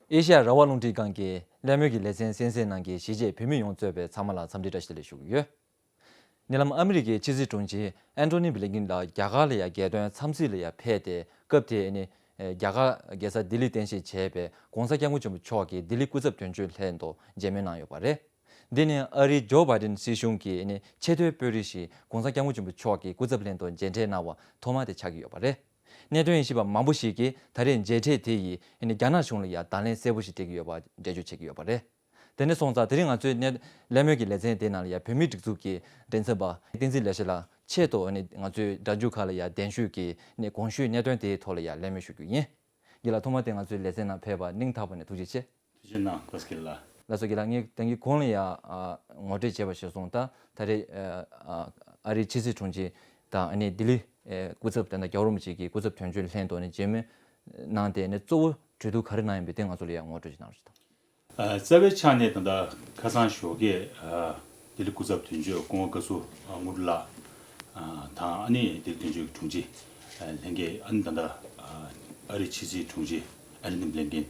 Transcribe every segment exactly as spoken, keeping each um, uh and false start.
ཨེ་ཤ་ཡ་རང་དབང་རླུང་འཕྲིན་ཁང་གི་གླེང་མོལ་གྱི་ལེ་ཚན་གསན་གཟིགས་གནང་མཁན་གཞིས་བྱེས་བོད་མི་ཡོངས་གཙོས་པའི་ཚང་མ་ལ་འཚམས་འདྲི་བཀྲ་ཤིས་བདེ་ལེགས་ཞུ་གི་ཡོད། ཉེ་ལམ་ཨ་མི་རི་ཀའི་ཕྱི་སྲིད་དྲུང་ཆེ་ཨན་ཐོ་ནི་བྷི་ལིན་ཀིན་ལགས་རྒྱ་གར་ལ་ཡ་རྒྱལ་དོན་འཚམས་གཟིགས་ལ་ཡ་ཕེབས་ཏེ། སྐབས་དེར་ནི་རྒྱ་གར་རྒྱལ་ས་ལྡི་ལིར་རྟེན་གཞི་བྱས་པའི་༸གོང་ས་༸སྐྱབས་མགོན་ཆེན་པོ་མཆོག་གི་ལྡི་ལི་སྐུ་ཚབ་དོན་གཅོད་ལྷན་དུ་མཇལ་མོལ་གནང་ཡོད་པ་རེད། འདི་ནི་ཨ་རིའི་ཇོ་བྷའི་ཌེན་སྲིད་གཞུང་གི་ནི་ཆེས་མཐོའི་དཔོན་རིགས་ཤིག་༸གོང་ས་༸སྐྱབས་མགོན་ཆེན་པོ་མཆོག་གི་སྐུ་ཚབ་ལྷན་དུ་མཇལ་འཕྲད་གནང་བ་ཐོག་མ་དེ་ཆགས་ཀྱི་ཡོད་པ་རེད། གནད་དོན་ཡིན་ཞེས་པ་མང་པོ་ཞིག་གིས་ད་རེས་མཇལ་འཕྲད་དེ་ཡིས་ནི་རྒྱ་ནག་གཞུང་ལ་ཡང་དང་ལེན་གསལ་པོ་ཞིག་སྤྲད་ཀྱི་ཡོད་པ་འགྲེལ་བརྗོད་བྱེད་ཀྱི་ཡོད་པ་རེད། དེ་ནས་སོང་ཙང་དེ་རིང་ང་ཚོའི་གནད་གླེང་མོལ་གྱི་ལེ་ཚན་དེའི་ནང་ལ་ཡང་བོད་མིའི་སྒྲིག་འཛུགས་ཀྱི་མགྲིན་ཚབ་པ་བསྟན་འཛིན་ལེགས་བཤད་ལགས་ཆེད་དུ་ནི་ང་ཚོའི་སྒྲ་འཇུག་ཁང་ལ་ཡང་གདན་ཞུས་ཀྱིས་ནི་གོང་ཞུས་གནད་དོན་དེའི་ཐོག་ལ་ཡང་གླེང་མོལ་ཞུ་རྒྱུ་ཡིན། རྒན་ལགས་ཐོག་མར་དེ་ང་ཚོའི་ལེ་ཚན་ནང་ཕེབས་པར་སྙིང་ཐག་པ་ནས་ཐུགས་རྗེ་ཆེ། ཐུགས་རྗེ་གནང་། བཀྲ་ཤིས་བདེ་ལེགས། ལགས་སོ། རྒན་ལགས། ངས་ད་གིན་གོང་ལ་ཡང་ཨ་ངོ་སྤྲོད་བྱས་པ་གཞིར་བཟུང་ད་ད་རེས་ཨ་ཨ་ཨ་རིའི་ཕྱི་སྲིད་དྲུང་ཆེ་དང་ཨ་ནི་ལྡི་ལི་ཨེ་སྐུ་ཚབ་དེ་འདྲ་རྒྱལ་བ་རིན་པོ་ཆེ་གི་སྐུ་ཚབ་དོན་གཅོད་ལྷན་དུ་ནི་མཇལ་མོལ་གནང་སྟེ་ནི་གཙོ་བོ་གྲོས་བསྡུར་ག་རེ་གནང་ཡིན་པས་དེ་ང་ཚོ་ལ་ཡང་ངོ་སྤྲོད་ཅིག་གནང་རོགས་ཞུ་དང་། ཨ་རྩ་བའི་ཆ་ནས་ད་ལྟ་ཁ་སང་ཞོགས་ཀས་ཨ་ལྡི་ལི་སྐུ་ཚབ་དོན་གཅོད་སྐུ་ངོ་བཀའ་ཟུར་ཨ་དངོས་གྲུབ་ལགས་ཨ་དང་ཨ་ནི་ལྡི་ལི་དོན་གཅོད་ཀྱི་དྲུང་ཆེ་ཨ་ལྷན་རྒྱས། ཨ་ནི་ད་ལྟ་ཨ་ཨ་རིའི་ཕྱི་སྲིད་དྲུང་ཆེ་ཨན་ཐོ་ནི་བྷི་ལིན་ཀིན་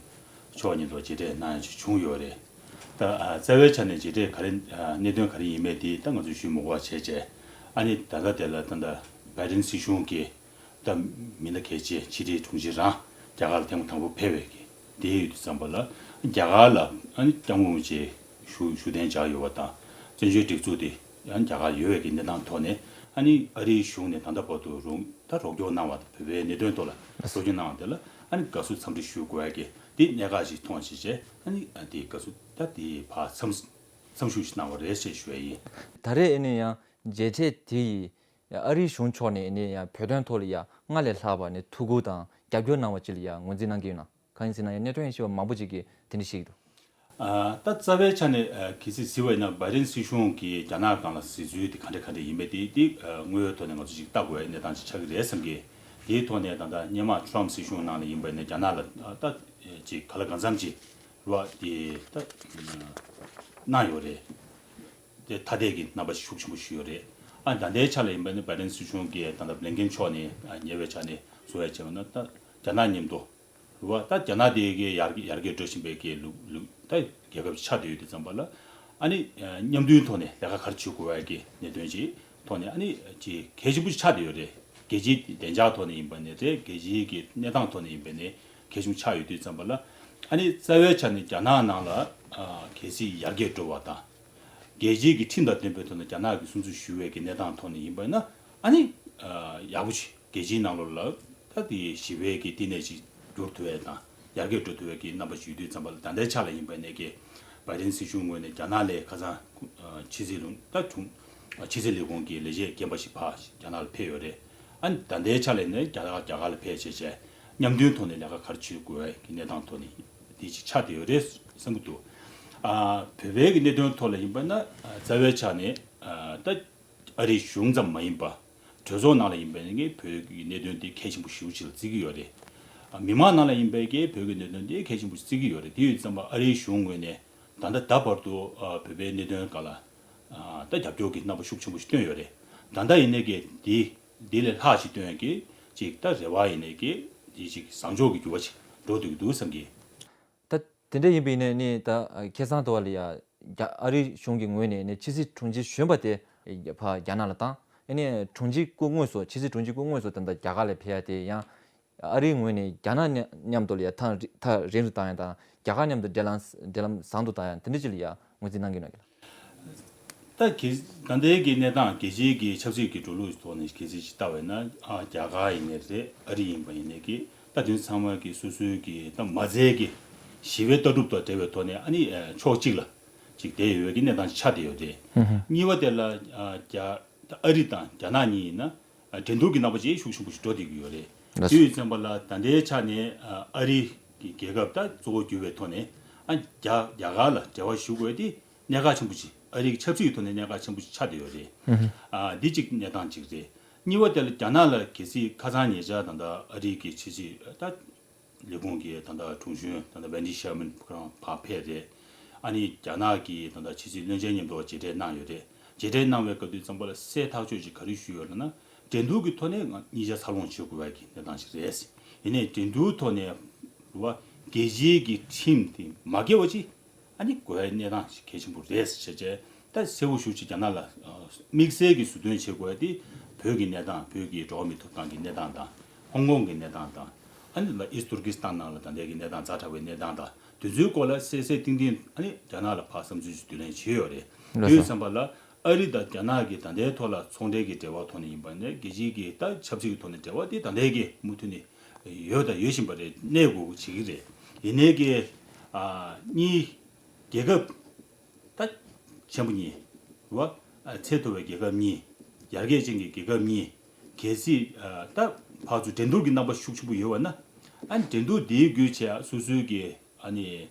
མཆོག་གཉིས་ཐོག་མཇལ་འཕྲད་གནང་ཡ་ཅིག་བྱུང་ཡོད་རེད། ད་ཨ་རྩ་བའི་ཆ་ནས་མཇལ་འཕྲད་ག་རེ་ཨ་གནད་དོན་ག་རེ་ཡིན་མིན་དེ་ད་ང་ཚོས་ཞུ་མི་དགོས་པ་བྱས་བྱས། ཨ་ནི་ད་ལྟ་དེ་ལ་ད་ལྟ་བྷའི་ཌེན་སྲིད་གཞུང་གིས་ད་མི་སྣ་གལ་ཆེ་ཕྱི་དྲིལ་དྲུང་ཆེ་རང་རྒྱ་གར་ལ་ཐེངས་མ་དང་པོ་ཕེབས་པའི་གི་དེ་ཡོད་དུས་ཙམ་པ་ལ་རྒྱ་གར་ལ་ཨ་ནི་སྐྱབས་མགོན་རིན་པོ་ཆེ་བཞུགས་བཞུགས་གདན་འཇགས་ཡོད་པ་དང་། བཙན་བྱོལ་སྒྲིག་འཛུགས་དེ་ཡང་རྒྱ་གར་ཡོད་པའི་གི་གནས་སྟངས་ཐོག་ནས་ཨ་ནི་ཨ་རིའི་གཞུང་ནས་ད་ལྟ་བར་དུ་རོགས་ད་རོགས་སྐྱོར་གནང་བ་དང་། བོད་པའི་གནད་དོན་ཐོག་ལ་རོགས་སྐྱོར་གནང་བ་དེ་ལ་ཨ་ནི་དགའ་བསུ་འཚམས་འདྲི་ཞུ་དགོས་ཡ་གི་དེ་གནད་འགག་ཅིག་མཐོང་བྱས་བྱས། ཨ་ནི་ཨ་དེ་དགའ་བསུ་ད་དེ་ཕར་འཚམས་འཚམས་ཞུ་ཞིག་གནང་བ་རེད་ཅེས་ཞུ་ཡ་ཡིན། ད་རེས་ཨ་ནི་ཡང་མཇལ་འཕྲད་དེ་ཡིས་ཨ་རིའི་གཞུང་ཕྱོགས་ནས་ཨ་ནི་ཡང་བོད་དོན་ཐོག་ལ་ཡང་སྔར་ལས་ལྷག་པ་ནས་ཐུགས་ཁུར་དང་རྒྱབ་སྐྱོར་གནང་བ་ཅིག་ལ་ཡང་ངོས་འཛིན་གནང་གི་ཡོད་ན། གང་ཡིན་ཟེར་ན་ཡང་གནད་དོན་ཡིན་ཞེས་པ་མང་པོ་ཅིག་གིས་དེ་འདྲ་བཤད་ཀྱི་འདུག། ཨ་ད་རྩ་བའི་ཆ་ནས་ཨ་གལ་སྲིད་གཟིགས་པ་ཡིན་ན་བྷའི་ཌེན་སྲིད་གཞུང་གིས་རྒྱ་ནག་སྒང་ལ་གཟིགས་ཚུལ་དེ་ག་འདྲ་ག་འདྲ་ཡིན་མིན་དེ་དེ་ཨ་དངོས་ཡོད་ཐོག་ནས་ང་ཚོ་ཅིག་ལྟ་དགོས་པའི་གནས་སྟངས་ཅིག་ཆགས་ཀྱི་རེད་བསམ་གི། དེའི་ཐོག་ནས་ད་ལྟ་སྔོན་མ་ཊརམ་སྲིད་གཞུང་ནང་ལ་ཡིན་པ་ཡིན་ན་རྒྱ་ནག་ལ་ཨ་ད་ཅིག་ག་ལ་གང་འཚམ་ཅིག་རེད་བ་དེ་ད་གནང་ཡོད་རེད། དེ་ཐ་དད་ཀྱི་རྣམ་པ་ཤུགས་ཆེན་པོ་ཞིག་ཡོད་རེད། ཨ་ད་ལྟའི་ཆ་ལ་ཡིན་པ་ནི་བྷའི་ཌེན་སྲིད་གཞུང་གིས་ད་ལྟ་བྷི་ལིན་ཀིན་མཆོག་ནས་ཨ་ཉེ་བའི་ཆ་ནས་བཟོ་ཡ་བྱས་པ་ན་ད་རྒྱ་ནག་མཉམ་དུ་རེད་བ། ད་རྒྱ་ནག་དེ་གའི་ཡར་རྒྱས་ཡར་རྒྱས་འགྲོ་བཞིན་པའི་གི་ལུགས་ལུགས་ད་རྒྱལ་ཁབ་ཆགས་བསྡད་ཡོད་དུས་ཙམ་པ་ལ་ཨ་ནི་མཉམ་མཐུན་ཐོག་ནས་ལས་ཀ་ག་རེ་བྱེད་དགོས་པའི་གི་གནད་དོན་ཅིག་ཐོག་ནས་ཨ་ནི་ཅིག་གལ་ཆེན་པོ་ཆགས་བསྡད་ཡོད་རེད། རྒྱལ་སྤྱིའི་བདེ་འཇགས་ཐོག་ནས་ཡིན་པ་ནས་རེད། རྒྱལ་སྤྱིའི་གི་གནས་སྟངས་ཐོག་ནས་ཡིན་པ་ནས་གལ་ཆེན་པོ་ཆགས་ཡོད་དུས་ཙམ་པ་ལ་ཨ་ནི་རྩ་བའི་ཆ་ནས་རྒྱ་ནག་ནང་ལ་ཨ་གལ་སྲིད་ཡར་རྒྱས་འགྲོ་བ་དང་། རྒྱལ་སྤྱིའི་གི་ཁྲིམས་དང་ལྡན་པའི་ཐོག་ནས་རྒྱ་ནག་གི་སོང་ཚུལ་ཞུ་བའི་གི་གནས་སྟངས་ཐོག་ནས་ཡིན་པ་ན་ཨ་ནི་ཨ་ཡག་པོ་ཞིག་རྒྱལ་སྤྱིའི་ནང་ལོགས་ལ་ད་དེ་ཞི་བའི་གི་བསྟི་གནས་ཅིག་འགྱུར་ཐུབ་པའི་དང་ཡར་རྒྱས་འགྲོ་ཐུབ་པའི་གི་རྣམ་པ་ཞིག་ཡོད་དུས་ཙམ་པ་ལ་ད་ལྟའི་ཆ་ལ་ཡིན་པ་ནས་གི་བྷའི་ཌེན་སྲིད་གཞུང་ངོས་ནས་རྒྱ་ནག་ལ་ཁ་སང་ཨ་ཕྱི་སྲིད་ལུང་ད་དྲུང་ཨ་ཕྱི་སྲིད་ལས་ཁུངས་ཀྱི་ལས་བྱེད་རྒན་པ་ཞིག་ཕར་རྒྱ་ནག་ལ་ཕེབས་ཡོད་རེད། ཨ་ནི་ད་ལྟའི་ཆ་ལ་ནི་རྒྱ་གར་རྒྱ་གར་ལ་ཕེབས་བྱས་བྱས་མཉམ་མཐུན་ཐོག་ནས་ལས་ཀ་ག་རེ་བྱེད་དགོས་ཀྱི་གནས་སྟངས་ཐོག་ནས་དེ་ཅིག་ཆགས་བསྡད་ཡོད་རེད་བསམ་གྱི་འདུག། ཨ་བོད་པའི་གི་གནད་དོན་ཐོག་ལ་ཡིན་པ་ན་ཨ་རྩ་བའི་ཆ་ནས་ཨ་ད་ཨ་རིའི་གཞུང་ཙམ་མ་ཡིན་པ་གྲོས་ཚོགས་ནང་ལ་ཡིན་པ་ནས་བོད་ཀྱི་གནད་དོན་དེ་གལ་ཆེན་པོ་ཞེ་པོ་ཅིག་ལ་བརྩི་གི་ཡོད་རེད། ཨ་མི་མང་ནང་ལ་ཡིན་པའི་གི་བོད་ཀྱི་གནད་དོན་དེ་གལ་ཆེན་པོ་བརྩི་གི་ཡོད་རེད། དེ་ཡོད་ཙམ་པ་ཨ་རིའི་གཞུང་ངོས་ནས་ད་ལྟ་ད་བར་དུ་ཨ་བོད་པའི་གནད་དོན་སྒང་ལ་ཨ་ད་རྒྱབ་སྐྱོར་གྱི་རྣམ་པ་ཤུགས་ཆེན་པོ་ཞིག་བཏོན་ཡོད་རེད། ད་ལྟ་ཡིན་ནའི་གི་དེ་འདི་ལས་ལྷག་ཅིག་སྟོན་གྱི་ཅིག་ད་རེ་བ་ཡིན་ནའི་གི་འདི་ཅིག་བཟང་ཕྱོགས་ཀྱི་འགྱུར་བ་ཅིག་འགྲོ་བསྡད་ཀྱི་འདུག་བསམ་གི། ད་དེ་འདྲ་ཡིན་པ་ཡིན་ནའི་ནི་ད་ཁ་སང་དུ་བ་ལ་ཡ་རྒྱ་ཨ་རི་གཞུང་གི་ངོས་ནས་ནི་ཕྱི་སྲིད་དྲུང་ཆེ་གཞོན་པ་དེ་ཕ་རྒྱ་ནག་ལ་བཏང་། ཨ་ནི་དྲུང་ཆེ་སྐུ་དངོས་སུ་ཕྱི་སྲིད་དྲུང་ཆེ་སྐུ་དངོས་སུ་ད་ལྟ་རྒྱ་གར་ལ་ཕེབས་ཡ་དེ་ཡང་ཨ་རིའི་ངོས་ནས་རྒྱ་ནག་མཉམ་དུ་ལ་ཡ་ཐག་རི་ཐག་རིང་རུ་བཏང་ཡ་དང་རྒྱ་གར་མཉམ་དུ་འབྲེལ་ལམ་འབྲེལ་ལམ་བཟང་དུ་བཏང་ཡ་དེ་འདྲ་ཅིག་ལ་ཡ་ངོས་འཛིན་གནང་གི་ཡོད་ན་གི་ལ། ད་གི་ད་ལྟའི་གི་གནས་སྟངས་རྒྱལ་སྤྱིའི་གི་ཆབ་སྲིད་ཀྱི་འགྲོ་ལུགས་ཐོག་ནས་གལ་སྲིད་ཅིག་ལྟ་བས་ན་ཨ་རྒྱ་གར་ཡིན་ནའི་རེད། ཨ་རི་ཡིན་པ་ཡིན་ནའི་གི་ད་དོན་ཚང་མ་གི་སོ་སོའི་གི་ད་མ་རྩའི་གི་ཞི་བའི་ལྟ་གྲུབ་དང་འབྲེལ་བའི་ཐོག་ནས་ཨ་ནི་ཕྱོགས་གཅིག་ལ་ཅིག་བསྡད་ཡོད་པའི་གི་གནས་སྟངས་ཆགས་བསྡད་ཡོད་རེད། གཉིས་པ་དེ་ལ་ཨ་རྒྱ་ཨ་རི་དང་རྒྱ་ནག་གཉིས་ཡིན་ན་འགྲན་བསྡུར་གྱི་རྣམ་པ་ཅིག་ཤུགས་ཆེན་པོ་ཞིག་འགྲོ་བསྡད་ཀྱི་ཡོད་རེད། དེ་ཡོད་ཙམ་པ་ལ་ད་ལྟའི་ཆ་ནས་ཨ་རི་གི་རྒྱལ་ཁབ་ད་གཙོ་བོ་གྱུར་བའི་ཐོག་ནས་ཨ་རྒྱ་རྒྱ་གར་ལ་འབྲེལ་བ་ཞུ་དགོས་དེ་གནད་འགག་ཆེན་པོ་ཅིག་ཨ་རི་གི་ཆབ་སྲིད་ཀྱི་ཐོག་ནས་གནད་འགག་ཆེན་པོ་ཅིག་ཆགས་བསྡད་ཡོད་རེད། ཨ་འདི་གཅིག་གནས་སྟངས་གཅིག་རེད། གཉིས་པ་དེ་ལ་རྒྱ་ནག་ལ་གལ་སྲིད་ཁ་སང་ཉེ་ཆར་ད་ལྟ་ཨ་རི་གི་ཕྱི་སྲིད་ད་ལས་ཁུངས་ཀྱི་ད་ལྟ་དྲུང་གཞོན་ད་ལྟ་ཝེན་ཌི་ཤར་མན་ཁོ་རང་ཕར་ཕེབས་རེད། ཨ་ནི་རྒྱ་ནག་གི་ད་ལྟ་ཕྱི་སྲིད་བློན་ཆེན་མཉམ་དུ་མཇལ་འཕྲད་གནང་ཡོད་རེད། མཇལ་འཕྲད་གནང་བའི་སྐབས་དུས་ཙམ་པ་ལ་གསལ་ཐག་ཆོད་ཅིག་ག་རེ་ཞུས་ཡོད་ལབ་ན། འགྲན་བསྡུར་གྱི་ཐོག་ནས་ང་གཉིས་ཆ་འཚར་ལོངས་བྱེད་དགོས་པའི་གི་གནས་སྟངས་ཤིག་རེད། ཡིན་ནའི་འགྲན་བསྡུར་ཐོག་ནས་རུ་བ་ རྒྱལ་སྤྱིའི་གི་ཁྲིམས་དེ་མ་འགལ་བ་ཅིག་ཨ་ནི་དགོས་ཡ་གནས་སྟངས་ཤིག་གལ་ཆེན་པོ་རེད་ཟེར་བྱས། ད་གསལ་བོ་ཞེ་པོ་ཅིག་རྒྱ་ནག་ལ་དམིགས་བསལ་གྱི་ཟུར་འདོན་བྱེད་དགོས་ཡ་དེ་བོད་ཀྱི་གནས་སྟངས། བོད་ཀྱི་འགྲོ་བ་མིའི་ཐོབ་ཐང་གི་གནས་སྟངས་དང་། ཧོང་ཀོང་གི་གནས་སྟངས་དང་། ཨ་ནི་ལ་ཨིསྟ་ཏུར་ཀི་སི་ཐན་ནང་ལ་ད་ལྟའི་གི་གནས་སྟངས་ཛ་དྲག་པའི་གནས་སྟངས་དང་། དེ་ཚོའི་སྐོར་ལ་གསལ་གསལ་ཏིང་ཏིང་ཨ་ནི་རྒྱ་ནག་ལ་ཕར་བསམ་ཚུལ་ཞིག་བསྡུ་ལེན་བྱས་ཡོད་རེད། ལགས་སོ། དུས་ཙམ་པ་ལ་ཨ་རི་དང་རྒྱ་ནག་གི་ད་ལྟའི་ཐོག་ལ་ཚོང་འབྲེལ་གྱི་འབྲེལ་བ་ཐོག་ནས་ཡིན་པ་ནས་རྒྱལ་སྤྱིའི་གི་ད་ཆབ་སྲིད་ཀྱི་ཐོག་ནས་འབྲེལ་བ་དེ་ད་ལྟའི་གི་མུ་མཐུད་ནས་ཡོད་དང་ཡོད་བཞིན་པ་རེད། གནས་དགོས་བྱེད་ཀྱི་རེད། ཡིན་ནའི་གི་ཨ་གཉིས་རྒྱལ་ཁབ་ད་ཆེན་པོ་གཉིས་རེད་བ། ཚད་མཐོ་བའི་རྒྱལ་ཁབ་གཉིས། ཡར་རྒྱས་ཅན་གྱི་རྒྱལ་ཁབ་གཉིས། གལ་སྲིད་ད་ཕར་ཚུར་འགྲན་བསྡུར་གྱི་རྣམ་པ་ཤུགས་ཆེན་པོ་ཡོད་པ་ན། ཨ་ནི་འགྲན་བསྡུར་དེའི་བརྒྱུད་བྱས་སོ་སོའི་གི་ཨ་ནི་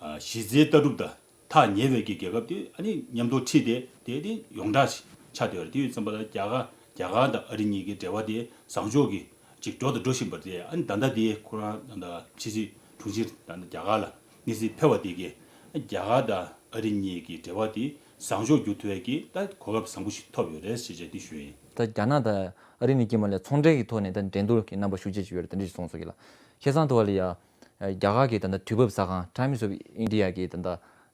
གཞི་རྩའི་ལྟ་གྲུབ་དང་ཐག་ཉེ་བའི་གི་རྒྱལ་ཁབ་དེ་ཨ་ནི་མཉམ་དུ་ཁྲིད་དེ་དེ་དེ་ཡོངས་གྲགས་ཆགས་བསྡད་ཡོད་རེད། དེ་ཡོད་ཙམ་པ་ལ་རྒྱ་གར་རྒྱ་གར་དང་ཨ་རི་གཉིས་ཀྱི་འབྲེལ་བ་དེ་བཟང་ཕྱོགས་ཀྱི་ཅིག་འགྲོ་དང་འགྲོ་བཞིན་པ་རེད། ཨ་ནི་ད་ལྟ་དེ་ཁོ་རང་ད་ལྟ་ཕྱི་སྲིད་དྲུང་ཆེ་ད་ལྟ་རྒྱ་གར་ལ་དངོས་སུ་ཕེབས་པ་དེ་གིས་རྒྱ་གར་དང་ཨ་རི་གཉིས་ཀྱི་འབྲེལ་བ་དེ་བཟང་ཕྱོགས་འགྱུར་ཐུབ་ཡས་ཀྱི་ད་གོ་སྐབས་བཟང་པོ་ཞིག་ཐོབ་ཡོད་རེད་ཞེས་བྱས་འདི་ཞུ་ཡིན། ད་རྒྱ་ནག་དང་ཨ་རི་གཉིས་ཀྱི་མ་ལས་ཚོང་འབྲེལ་གྱི་ཐོག་ནས་ད་འགྲན་བསྡུར་གྱི་རྣམ་པ་ཤུགས་ཆེ་ཅིག་ཡོད་རེད། དེ་འདྲ་ཞིག་གསུངས་སོང་གི་ལ། ཁ་སང་དུ་བ་ལ་ཡ། རྒྱ་གར་གྱི་ད་ལྟ་དུས་བབ་གསར་ཁང་Times of India གི་ད་ལྟ་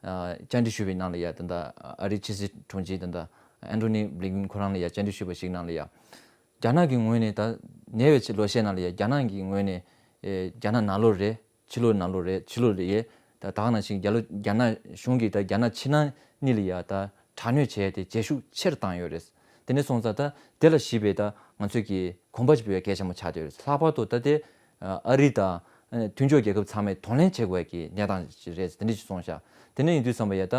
བཅར་འདྲི་ཞུས་པའི་ནང་ལ་ཡ། ད་ལྟ་ཨ་རིའི་ཕྱི་སྲིད་དྲུང་ཆེ་ད་ལྟ་Antony Blinken ཁོ་རང་ལ་ཡ་བཅར་འདྲི་ཞུས་པ་ཞིག་ནང་ལ་ཡ། རྒྱ་ནག་གི་ངོས་ནས་ད་ཉེ་བའི་ལོ་ཤས་ནང་ལ་ཡ་རྒྱ་ནག་གི་ངོས་ནས་ཨེ་རྒྱ་ནག་ནང་ལོགས་རེད། ཕྱི་ལོགས་ནང་ལོགས་རེད། ཕྱི་ལོགས་རེད་ཡེ། ད་ད་ག་ནང་བཞིན་རྒྱ་ལོ་རྒྱ་ནག་གཞུང་གིས་ད་རྒྱ་ནག་ཕྱི་ནང་གཉིས་ལ་ཡ་ད་དྲག་གནོན་བྱས་ཏེ་བྱེད་ཤུགས་ཆེ་རུ་བཏང་ཡོད་རེད། དེ་ནས་སོང་ཙང་ད་དེ་ལ་གཞིགས་པའི་ད་ང་ཚོས་ཀྱི་གོམ་པ་ཞིག་སྤོ་ཡ་གལ་ཆེན་པོ་ཆགས་བསྡད་ཡོད་རེད། ལྷག་པར་དུ་ད་དེ་ཨ་རི་དང་མཐུན་ཕྱོགས་རྒྱལ་ཁབ་ཚང་མས་གདོང་ལེན་བྱེད་དགོས་ཀྱི་གནས་སྟངས་ཤིག་རེད། དེ་འདྲ་ཞིག་གསུངས་ཤག་དེ་འདྲ་ཡིན་དུས་ཙམ་པ་ཡ་ད་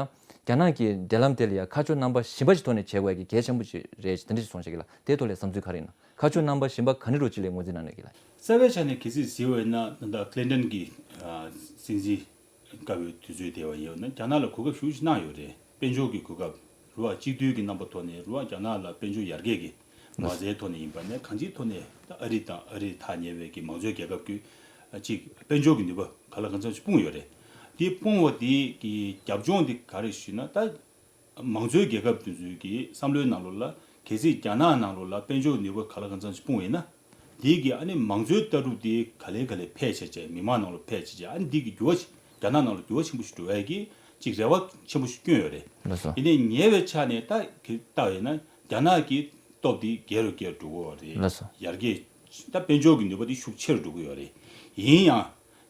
རྒྱ་ནག་གི་འབྲེལ་ལམ་དེ་ལ་ཡ་ཁ་ཕྱོགས་རྣམ་པ་གཞན་པ་ཞིག་ཐོག་ནས་བྱེད་དགོས་ཀྱི་གལ་ཆེན་པོ་ཞིག་རེད། དེ་ཐོག་ལ་བསམ་ཚུལ་ག་རེ་ཡིན་ན། ཁ་ཕྱོགས་རྣམ་པ་གཞན་པ་ག་ནས་རོགས་ཅི་ལས་ངོས་འཛིན་གནང་ནས་ཀྱི་ལ། རྩ་བའི་ཆ་ནས་གལ་སྲིད་གཟིགས་པ་ཡིན་ན་ད་ལྟ་ཀླིན་ཏན་གྱི་སྲིད་འཛིན་སྐབས་ཡོད་དུས་ཚོད་དེ་བ་ཡིན་ན་རྒྱ་ནག་ལ་གོ་སྐབས་ཞེ་པོ་ཅིག་གནང་ཡོད་རེད། དཔལ་འབྱོར་གྱི་གོ་སྐབས་རུ་བ་གཅིག་སྡུད་ཀྱི་རྣམ་པ་ཐོག་ནས་རུ་བ་རྒྱ་ནག་ལ་དཔལ་འབྱོར་ཡར་རྒྱས་ཀྱི་མ་རྩའི་ཐོག་ནས་ཡིན་པ་ནས་གང་ཅིའི་ཐོག་ནས་ད་ཨ་རི་དང་ཨ་རིའི་ཐག་ཉེ་བའི་གི་མང་གཙོའི་རྒྱལ་ཁབ་ཀྱི་གཅིག་དཔལ་འབྱོར་གྱི་ནུས་པ་གང་ལ་གང་འཚམ་ཞིག་སྤུངས་ཡོད་རེད། དེ་སྤུངས་པ་དེ་གི་རྒྱབ་ལྗོངས་དེ་ག་རེ་ཞུས་ན་ད། མང་གཙོའི་རྒྱལ་ཁབ་དེ་ཚོའི་གི་བསམ་བློའི་ནང་ལོགས་ལ་གལ་སྲིད་རྒྱ་ནག་ནང་ལོགས་ལ་དཔལ་འབྱོར་ནུས་པ་ག་ལ་གང་འཚམ་ཞིག་སྤུངས་ཡིན་ན། དེའི་གི་ཨ་ནི་མང་གཙོའི་ལྟ་གྲུབ་དེ་ག་ལེ་ག་ལེ་འཕེལ་བྱས་བྱས་མི་མང་ནང་ལོགས་འཕེལ་བྱས་བྱས་ཨ་ནི་དེའི་གི་འགྱུར་བ་ཞིག་རྒྱ་ནག་ནང་ལ་འགྱུར་བ་ཆེན་པོ་ཞིག་འགྲོ་བའི་གི་ཅིག་རེ་བ་ཆེན་པོ་ཞིག་བསྐྱོན་ཡོད་རེད། ལགས་སོ། ཡིན་ནའི་ཉེ་བའི་ཆ་ནས་ད་གི་ལྟ་བ་ཡིན་ན་རྒྱ་ནག་གི་སྟོབས་དེ་རྒྱས་རུ་རྒྱས་རུ་འགྲོ་གི་ཡོད་རེད། ལགས་སོ། ཡར་རྒྱས་ད་དཔལ་འབྱོར་གྱི་ནུས་པ་དེ་ཤུགས་ཆེ་རུ་འགྲོ་གི་ཡོད་རེད། ཡིན་ཡང་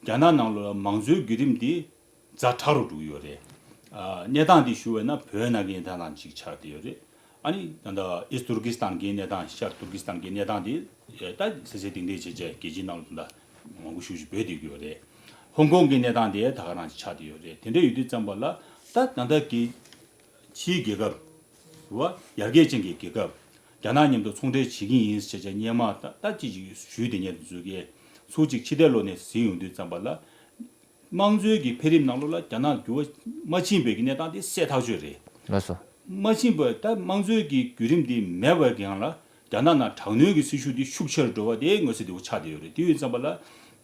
རྒྱ་ནག་ནང་ལོགས་ལ་མང་གཙོའི་བརྒྱུད་རིམ་དེ་ཛ་དྲག་རུ་འགྲོ་གི་ཡོད་རེད། ཨ་གནས་སྟངས་འདི་ཞུ་བས་ན་བོད་ནང་གི་གནས་སྟངས་དང་གཅིག་ཆགས་བསྡད་ཡོད་རེད། ཨ་ནི་ད་ལྟ་ཨིསྟ་ཏུར་ཀི་སི་ཐན་གྱི་གནས་སྟངས་ཤར་ཏུར་ཀི་སི་ཐན་གྱི་གནས་སྟངས་འདི་ད་གསལ་གསལ་ཏིང་ཏིང་བྱས་བྱས་རྒྱལ་སྤྱིའི་ནང་ལ་ད་ལྟ་མང་པོ་ཞེ་པོ་ཅིག་འབོད་བསྡད་ཀྱི་ཡོད་རེད། ཧོང་ཀོང་གི་གནས་སྟངས་འདི་ད་ག་རང་ཅིག་ཆགས་བསྡད་ཡོད་རེད། དེ་འདྲ་ཡོད་དུས་ཙམ་པ་ལ་ད་ད་ལྟ་གི་ཕྱིའི་རྒྱལ་ཁབ་རེད་བ། ཡར་རྒྱས་ཅན་གྱི་རྒྱལ་ཁབ་རྒྱ་ནག་མཉམ་དུ་ཚོང་འབྲེལ་བྱེད་ཀྱི་ཡིན་ཟེར་བྱས་སྔོན་མ་ད་ད་ཅི་ཅིག་ཞུས་བསྡད་མཁན་དེ་ཚོ་གིས་ཚུར་ཅིག་ཕྱི་བལྟས་ལོག་ནས་གཟིགས་ཡོང་དུས་ཙམ་པ་ལ། དམངས་གཙོའི་གི་འཕེལ་རིམ་ནང་ལོགས་ལ་རྒྱ་ནག་འགྱུར་བ་མ་ཕྱིན་པའི་གི་གནས་སྟངས་དེ་གསལ་ཐག་ཆོད་རེད། ལགས་སོ། མ་ཕྱིན་པ་ད་དམངས་གཙོའི་གི་བརྒྱུད་རིམ་དེ་མེད་པའི་སྒང་ལ་རྒྱ་ནག་ནང་དྲག་གནོན་གྱི་སྲིད་ཤུགས་དེ་ཤུགས་ཆེ་རུ་འགྲོ་བ་དེ་མངོན་གསལ་དོད་པོ་ཆགས་བསྡད་ཡོད་རེད། དེ་ཡོད་ཙམ་པ་ལ་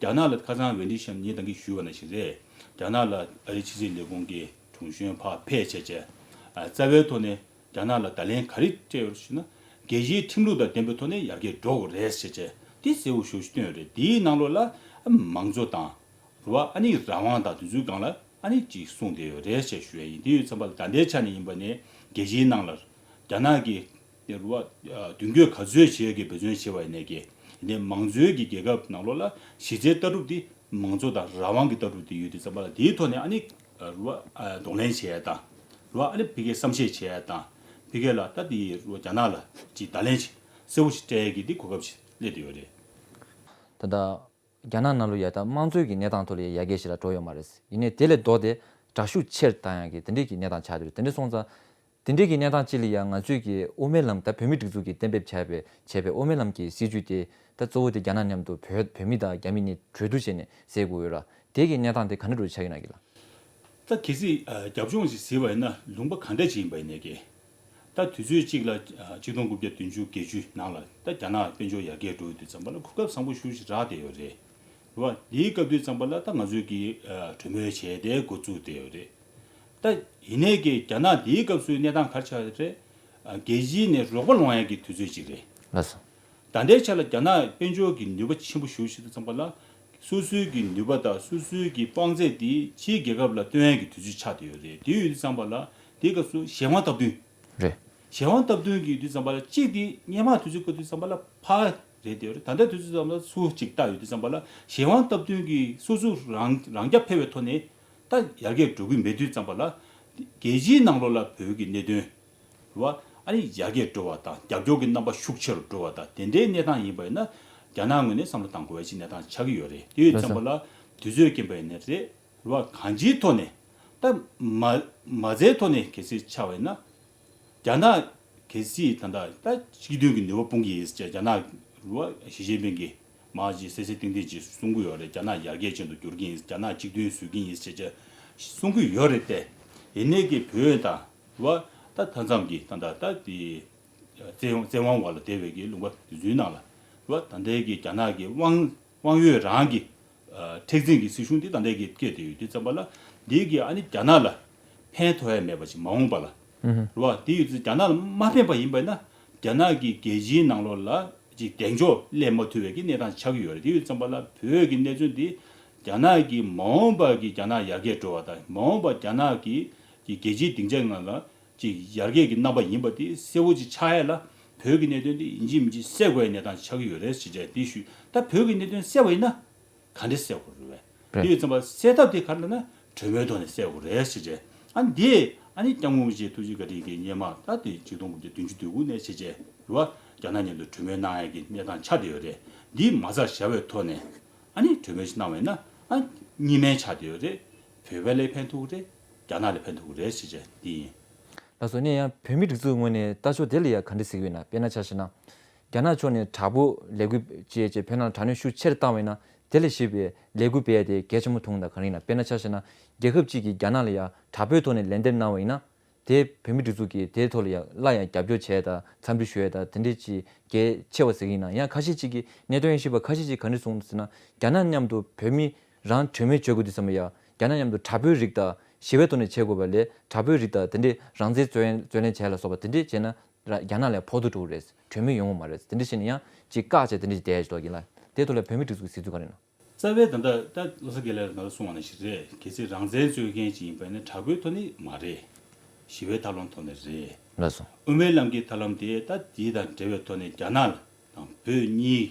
རྒྱ་ནག་ལ་ཁ་སང་ཝེན་ཌི་ཤམ་ངས་ད་གིན་ཞུས་པ་ནང་བཞིན་རེད། རྒྱ་ནག་ལ་ཨ་རིའི་ཕྱི་སྲིད་ལས་ཁུངས་ཀྱི་དྲུང་གཞོན་ཕར་ཕེབས་བྱས་བྱས་རྩ་བའི་ཐོག་ནས་རྒྱ་ནག་ལ་བརྡ་ལན་ག་རེ་སྤྲད་ཡོད་ཞུས་ན། རྒྱལ་སྤྱིའི་ཁྲིམས་ལུགས་དང་ལྡན་པའི་ཐོག་ནས་ཡར་རྒྱས་འགྲོ་དགོས་རེད་ཟེར་བྱས་དེ་གསལ་བོ་ཞེ་པོ་ཞིག་བཏོན་ཡོད་རེད། དེའི་ནང་ལོགས་ལ་མང་གཙོ་དང་རེད་བ། ཨ་ནི་རང་དབང་དང་དེ་ཚོའི་སྒང་ལ་ཨ་ནི་ཅིག་གསུངས་བསྡད་ཡོད་རེད་ཅེས་ཞུ་ཡ་ཡིན། དེ་ཡོད་ཙམ་པ་ལ་ད་ལྟའི་ཆ་ནས་ཡིན་པ་ནས་རྒྱལ་སྤྱིའི་ནང་ལ་རྒྱ་ནག་གི་རེད་བ། མདུན་སྐྱོད་ག་ཚོད་བྱེད་ཀྱི་འབད་བརྩོན་བྱས་པ་ཡིན་ནའི་གི་ཡིན་ནའི་མང་གཙོའི་གི་རྒྱལ་ཁབ་ནང་ལོགས་ལ་གཞི་རྩའི་ལྟ་གྲུབ་དེ་མང་གཙོ་དང་རང་དབང་གི་ལྟ་གྲུབ་དེ་ཡོད་དུས་ཙམ་པ་ལ་དེའི་ཐོག་ནས་ཨ་ནི་རེད་བ། གདོང་ལེན་བྱེད་ཡ་དང་རེད་བ། ཨ་ནི་ཕ་གིའི་བསམ་ཤེས་བྱེད་ཡ་དང་ཕ་གི་ལ་ད་དེ་རེད་བ་རྒྱ་ནག་ལ་ཅིག་བརྡ་ལན་ཅིག་གསལ་བོ་ཞིག་སྤྲད་ཡ་གི་དེ་གོ་སྐབས་ཤིག་སླེབས་བསྡད་ཡོད་རེད། ད་ལྟ། རྒྱ་ནག་ནང་ལོགས་ཡ་ད་དམངས་གཙོའི་གི་གནས་སྟངས་ཐོག་ལ་ཡ་ཡར་རྒྱས་ཤིག་ལ་འགྲོ་ཡོད་མ་རེད། ཡིན་ནའི་དེ་ལས་ལྡོག་སྟེ་དྲག་ཤུགས་ཆེར་བཏང་ཡག་གི་དེ་འདྲའི་གི་གནས་སྟངས་ཆགས་བསྡད་རེད། དེ་འདྲ་སོང་ཙང་དེ་འདྲའི་གི་གནས་སྟངས་གཅིག་ལ་ཡ་ང་ཚོས་ཀྱི་དབུ་མའི་ལམ་ད་བོད་མིའི་སྒྲིག་འཛུགས་ཀྱིས་གཏན་འབེབས་བྱས་པའི་བྱས་པའི་དབུ་མའི་ལམ་གྱི་སྲིད་བྱུས་དེ་ད་གཙོ་བོ་དེ་རྒྱ་ནག་མཉམ་དུ་བོད་བོད་མི་དང་རྒྱ་མི་གཉིས་གྲོས་བསྡུར་བྱས་ནས་སེལ་དགོས་ཡོད་ར། དེ་གི་གནས་སྟངས་དེ་ག་འདྲ་འགྲོ་ཆགས་ཡོད་ན་གི་ལ། ད་གལ་སྲིད་རྒྱབ་ལྗོངས་ཤིག་གཟིགས་པ་ཡིན་ན་ལུང་པ་ག་འདྲ་ཅིག་ཡིན་པ་ཡིན་ནའི་གི། ད་དུས་ཚོད་གཅིག་ལ་ཆིག་སྟོང་དགུ་བརྒྱ་བདུན་ཅུ་བརྒྱད་ཅུ་ནང་ལ་ད་རྒྱ་ནག་དཔལ་འབྱོར་ཡར་རྒྱས་འགྲོ་ཡོད་དུས་ཙམ་པ་ལ་གོ་སྐབས་བཟང་པོ་ཞེ་པོ་ཅིག་རག་བསྡད་ཡོད་རེད། རེད་བ། དེའི་སྐབས་དུས་ཙམ་པ་ལ་ད་ང་ཚོས་ཀྱི་གྲོས་མོལ་བྱས་ཏེ་འགོ་བཙུགས་བསྡད་ཡོད་རེད། ད་ཡིན་ནའི་ཀྱི་རྒྱ་ནག་དེའི་སྐབས་སུའི་གནས་སྟངས་ག་རེ་ཆགས་ཡོད་རེད། རྒྱལ་སྤྱིའི་ནས་རོགས་པ་སློང་ཡས་ཀྱི་དུས་ཚོད་ཅིག་རེད། ལགས་སོ། ད་ལྟའི་ཆ་ལ་རྒྱ་ནག་དཔལ་འབྱོར་གྱི་ནུས་པ་ཆེན་པོ་ཞེ་པོ་ཞིག་དུས་ཙམ་པ་ལ། སོ་སོའི་གི་ནུས་པ་དང་སོ་སོའི་གི་དཔང་རྩལ་དེ་ཕྱིའི་རྒྱལ་ཁབ་ལ་སྟོན་ཡས་ཀྱི་དུས་ཚོད་ཆགས་བསྡད་ཡོད་རེད། དེ་ཡོད་དུས་ཙམ་པ་ལ་དེའི་སྐབས་སུ་གཞན་དབང་སྟབས་བསྟུན། རེད། གཞན་དབང་སྟབས་བསྟུན་གྱི་དུས་ཙམ་པ་ལ་གཅིག་དེ་སྔོན་མ་དུས་ཚོད་བཀོད་དུས་ཙམ་པ་ལ་ཕར་རེད་དེ་རེད། ད་ལྟ་དུས་ཚོད་ཙམ་པ་ལ་སུ་གཅིག་བལྟ་ཡོད་དུས་ཙམ་པ་ལ་གཞན་དབང་སྟབས་བསྟུན་གྱི་སོ་སོ་རང་རང་རྐྱ་འཕེར་བའི་ཐོག་ནས་ད་ཡར་རྒྱས་འགྲོ་གི་མེད་དུས་ཙམ་པ་ལ་རྒྱལ་སྤྱིའི་ནང་ལོགས་ལ་བོད་ཀྱི་གནད་དོན་རེད་བ། ཨ་ནི་ཡར་རྒྱས་འགྲོ་བ་དང་རྒྱབ་སྐྱོར་གྱི་རྣམ་པ་ཤུགས་ཆེ་རུ་འགྲོ་བ་དང་དེ་འདྲའི་གནས་སྟངས་ཡིན་པ་ཡིན་ན་རྒྱ་ནག་ངོས་ནས་བསམ་བློ་བཏང་དགོས་པའི་ཅིག་གནས་སྟངས་ཆགས་ཀྱི་ཡོད་རེད། དེ་ཡོད་ཙམ་པ་ལ་དུས་ཚོད་རྐྱེན་པ་ཡིན་ནའི་རེད། རེད་བ། གང་ཅིའི་ཐོག་ནས་ད་མ་མ་རྩའི་ཐོག་ནས་གལ་སྲིད་ཆགས་པ་ཡིན་ན་རྒྱ་ནག་གལ་སྲིད་ད་ལྟ་ད་སྤྱི་མཐུན་གྱི་ནུས་པ་སྤུངས་ཀྱི་ཡིན་ཟེར་རྒྱ་ནག་རེད་བ། ཞི་ཅིན་ཕིང་གིས་མ་གཞི་གསལ་གསལ་ཏིང་ཏིང་ཅིག་གསུང་གི་ཡོད་རེད། རྒྱ་ནག་ཡར་རྒྱས་ཅན་དུ་འགྱུར་གྱི་ཡིན། རྒྱ་ནག་གཅིག་མཐུན་བཟོ་གི་ཡིན་ཟེར་བྱས་བྱས་གསུང་གི་ཡོད་རེད་དེ། ཡིན་ནའི་གི་བོད་དང་རེད་བ། ད་མཐའ་མཚམས་ཀྱི་ད་ལྟ་ད་དེ་བཙན་བཙན་དབང་འོག་ལ་བསྡད་པའི་གི་ལུང་པ་དེ་ཚོའི་ནང་ལ་རེད་བ། ད་ལྟའི་གི་རྒྱ་ནག་གི་དབང་དབང་ཡོད་རང་གི་ཨ་མཁྲེགས་འཛིན་གྱི་སྲིད་གཞུང་དེ་ད་ལྟའི་གི་སྐད་དེ་ཡོད་དུས་ཙམ་པ་ལ་འདི་གི་ཨ་ནི་རྒྱ་ནག་ལ་ཕན་ཐོགས་ཡ་མེད་པ་ཞིག་མ་འོངས་པ་ལ་རེད་བ། དེ་ཡོད་ཚེ་རྒྱ་ནག་ལ་མ་ཕན་པ་ཡིན་པ་ཡིན་ན་རྒྱ་ནག་གི་རྒྱལ་སྤྱིའི་ནང་ལོགས་ལ་ཅིག་གདེང་འཇོག་སླེབས་མ་ཐུབ་པའི་གི་གནས་སྟངས་ཆགས་ཀྱི་ཡོད་རེད། དེ་ཡོད་ཙམ་པ་ལ་བོད་ཀྱི་གནད་དོན་འདི་རྒྱ་ནག་གི་མ་འོངས་པ་གི་རྒྱ་ནག་ཡར་རྒྱས་འགྲོ་བ་དང་མ་འོངས་པ་རྒྱ་ནག་གི་གི་རྒྱལ་སྤྱིའི་སྡིངས་ཆའི་ནང་ལ་ཅིག་ཡར་རྒྱས་ཀྱི་རྣམ་པ་ཡིན་པ་དེ་གསལ་བོ་ཅིག་ཆགས་ཡས་ལ་བོད་ཀྱི་གནད་དོན་དེ་ཡིན་གཅིག་མིན་གཅིག་སེལ་དགོས་ཡའི་གནས་སྟངས་ཆགས་ཀྱི་ཡོད་རེད་ཞེས་བྱས་དེ་ཞུས། ད་བོད་ཀྱི་གནད་དོན་སེལ་བ་ཡིན་ན་ག་འདྲས་སེལ་དགོས་རེད་བས། དེ་ཡོད་ཙམ་པ་སེལ་ཐབས་དེ་ག་རེ་ལབ་ན་གྲོས་མོལ་ཐོག་ནས་སེལ་དགོས་རེད་ཞེས་བྱས། ཨ་ནི་དེ་ཨ་ནི་སྐྱབས་མགོན་རིན་པོ་ཆེ་ཐུགས་རྗེ་བཀའ་དྲིན་གྱིས་སྔོན་མ་ད་དེ་ཆིག་སྟོང་དགུ་བརྒྱ་བདུན་ཅུ་དོན་དགུ་ནས་བྱས་བྱས་རེད་བ། རྒྱ་ནག་མཉམ་དུ་གྲོས་མོལ་གནང་ཡས་ཀྱི་གནས་སྟངས་ཆགས་བསྡད་ཡོད་རེད། འདི་མ་རྩ་བཞག་པའི་ཐོག་ནས་ཨ་ནི་གྲོས་མོལ་ཞིག་གནང་བ་ཡིན་ན་ཨ་གཉིས་སྨན་ཆགས་བསྡད་ཡོད་རེད། བོད་པ་ལ་ཕན་ཐོགས་ཀྱི་རེད། རྒྱ་ནག་ལ་ཕན་ཐོགས་ཀྱི་རེད་ཞེས་བྱས་འདི་ཡིན། ལགས་སོ། ནས་ཡང་བོད་མིའི་སྒྲིག་འཛུགས་ངོས་ནས་ལྟ་ཕྱོགས་དེ་ལ་ཡང་ག་འདྲ་གཟིགས་ཡོད་ན། དཔེར་ན་ཆ་བཞག་ན། རྒྱ་ནག་ཕྱོགས་ནས་དྲག་པོ་ལས་འགུལ་བྱས་བྱས་བོད་ནང་དྲག་གནོན་ཤུགས་ཆེར་བཏང་བ་ཡིན་ན་དེ་ལ་ཞེད་པའི་ལས་འགུལ་སྤེལ་ཡ་དེ་གལ་ཆེན་པོ་མཐོང་དང་ག་རེ་ཡིན་ན། དཔེར་ན་ཆ་བཞག་ན་རྒྱལ་ཁབ་ཅིག་གིས་རྒྱ་ནག་ལ་ཡང་དྲག་པོའི་ཐོག་ནས་ལན་འདེབས་གནང་བ་ཡིན་ན། དེ་བོད་མིའི་སྒྲིག་འཛུགས་ཀྱིས་དེའི་ཐོག་ལ་ཡང་སླར་ཡང་རྒྱབ་སྐྱོར་བྱས་དང་འཚམས་འདྲི་ཞུ་ཡ་དང་དེ་འདྲས་ཅིག་གལ་ཆེ་བ་ཟེར་གྱི་ཡིན་ན། ཡང་ཁ་ཤས་ཅིག་གིས་གནད་དོན་དབྱེ་ཞིབ་པ་ཁ་ཤས་ཅིག་ག་འདྲས་གསུངས་ཟེར་ན། རྒྱ་ནག་མཉམ་དུ་བོད་མི་རང་གྲོས་མོལ་བྱེད་དགོས་དུས་ཙམ་པ་ཡ་རྒྱ་ནག་མཉམ་དུ་དྲག་པོའི་རིགས་དང་ཞི་བའི་ཐོག་ནས་བྱེད་དགོས་པ་ལས་དྲག་པོའི་རིགས་དང་དེ་འདྲས་རང་བཙན་རྩོད་ལེན་རྩོད་ལེན་བྱས་ལ་སོགས་པ་དེ་འདྲས་བྱས་ན་ར་རྒྱ་ནག་ལ་ཕོག་ཐུག་འགྲོ་གི་རེད། གྲོས་མོལ་ཡོང་གི་མ་རེད། དེ་འདྲས་བྱས་ན་ཡང་ཅིག་བཀག་བྱས་དེ་འདྲས་ཅིག་བསྡད་ཡ་ཅིག་འདུག་གི་ལ། དེ་ཐོག་ལ་བོད་མིའི་སྒྲིག་འཛུགས་ཀྱི་གཟིགས་ཚུལ་ག་རེ་ཡིན་ན། རྩ་བའི་ད་ལྟ་ད་བློ་བཟང་དགེ་ལེགས་ལགས་ད་ལྟ་གསུངས་པ་ནང་བཞིན་རེད། གལ་སྲིད་རང་བཙན་རྩོད་མཁན་ཅིག་ཡིན་པ་ཡིན་ན་དྲག་པོའི་ཐོག་ནས་མ་རེད། ཞི་བའི་ཐབས་ལམ་ཐོག་ནས་རེད། ལགས་སོ། དབུ་མའི་ལམ་གྱི་ཐབས་ལམ་དེ་ད་དེ་དང་འབྲེལ་བའི་ཐོག་ནས་རྒྱ་ནག་དང་བོད་གཉིས་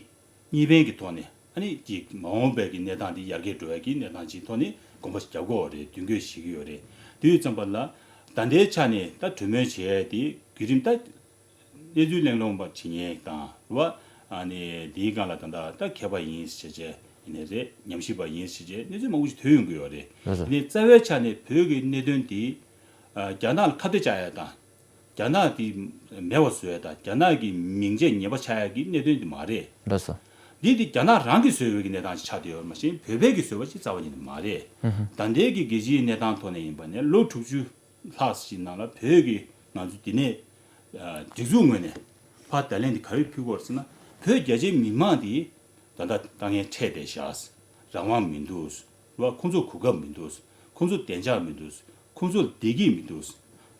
གཉིས་ཕན་གྱི་ཐོག་ནས་ཨ་ནི་ཅིག་མ་འོངས་པའི་གི་གནས་སྟངས་དེ་ཡར་རྒྱས་འགྲོ་བའི་གི་གནས་སྟངས་ཅིག་ཐོག་ནས་གོམ་པ་རྒྱག་དགོས་པ་རེད། མདུན་སྐྱོད་བྱེད་ཀྱི་ཡོད་རེད། དེ་ཡོད་ཙམ་པ་ལ་ད་ལྟའི་ཆ་ནས་ད་གྲོས་མོལ་བྱེད་ཡས་དེ་བརྒྱུད་རིམ་ད་གནས་ཚུལ་གླེང་སློང་པ་བྱེད་མཁན་དང་རེད་བ། ཨ་ནི་དེའི་སྒང་ལ་ད་ལྟ་ད་མཁས་པ་ཡིན་ཞེས་བྱས་ཡིན་ནའི་རེད། ཉམས་ཞིབ་པ་ཡིན་ཞེས་བྱས་གནས་ཚུལ་མང་པོ་ཞིག་ཐོན་ཡོང་གི་ཡོད་རེད། ལགས་སོ། དེ་ནས་རྩ་བའི་ཆ་ནས་བོད་ཀྱི་གནད་དོན་དེ་ཨ་རྒྱ་ནག་ལ་ཁ་གཏད་བཅག་ཡ་དང་། རྒྱ་ནག་དེ་མེད་པ་བཟོ་ཡ་དང་རྒྱ་ནག་གི་མིང་ཆད་ཉེས་པ་ཆགས་ཡ་གི་གནད་དོན་དེ་མ་རེད། ལགས་སོ། འདི་དེ་རྒྱ་ནག་རང་གིས་བཟོས་པའི་གི་གནས་སྟངས་ཤིག་ཆགས་བསྡད་ཡོད་རེད། མ་གཞི་བོད་པའི་གི་བཟོས་པ་ཞིག་རྩ་བ་ཉིད་ནས་མ་རེད། ཧུམ་ཧུམ། ད་ལྟའི་གི་རྒྱལ་སྤྱིའི་གནས་སྟངས་ཐོག་ནས་ཡིན་པ་ནས་ལོ་དྲུག་ཅུ་ལྷག་ཞིག་ནང་ལ་བོད་ཀྱི་ང་ཚོ་འདི་ནས་ཨ་སྒྲིག་འཛུགས་ངོས་ནས་ཕར་བརྡ་ལན་འདི་ག་རེ་ཕུལ་དགོས་རེད་ཟེར་ན། བོད་རྒྱ་ཆེའི་མི་མང་འདི་ད་ལྟ་དཀའ་ངལ་འཕྲད་བསྡད་བཞག་རང་དབང་མི་འདུག་བ། ཁོང་ཚོར་གོ་སྐབས་མི་འདུག་ཁོང་ཚོ་བདེ་འཇགས་མི་འདུག་ཁོང་ཚོར་བདེ་སྐྱིད་མི་འདུག་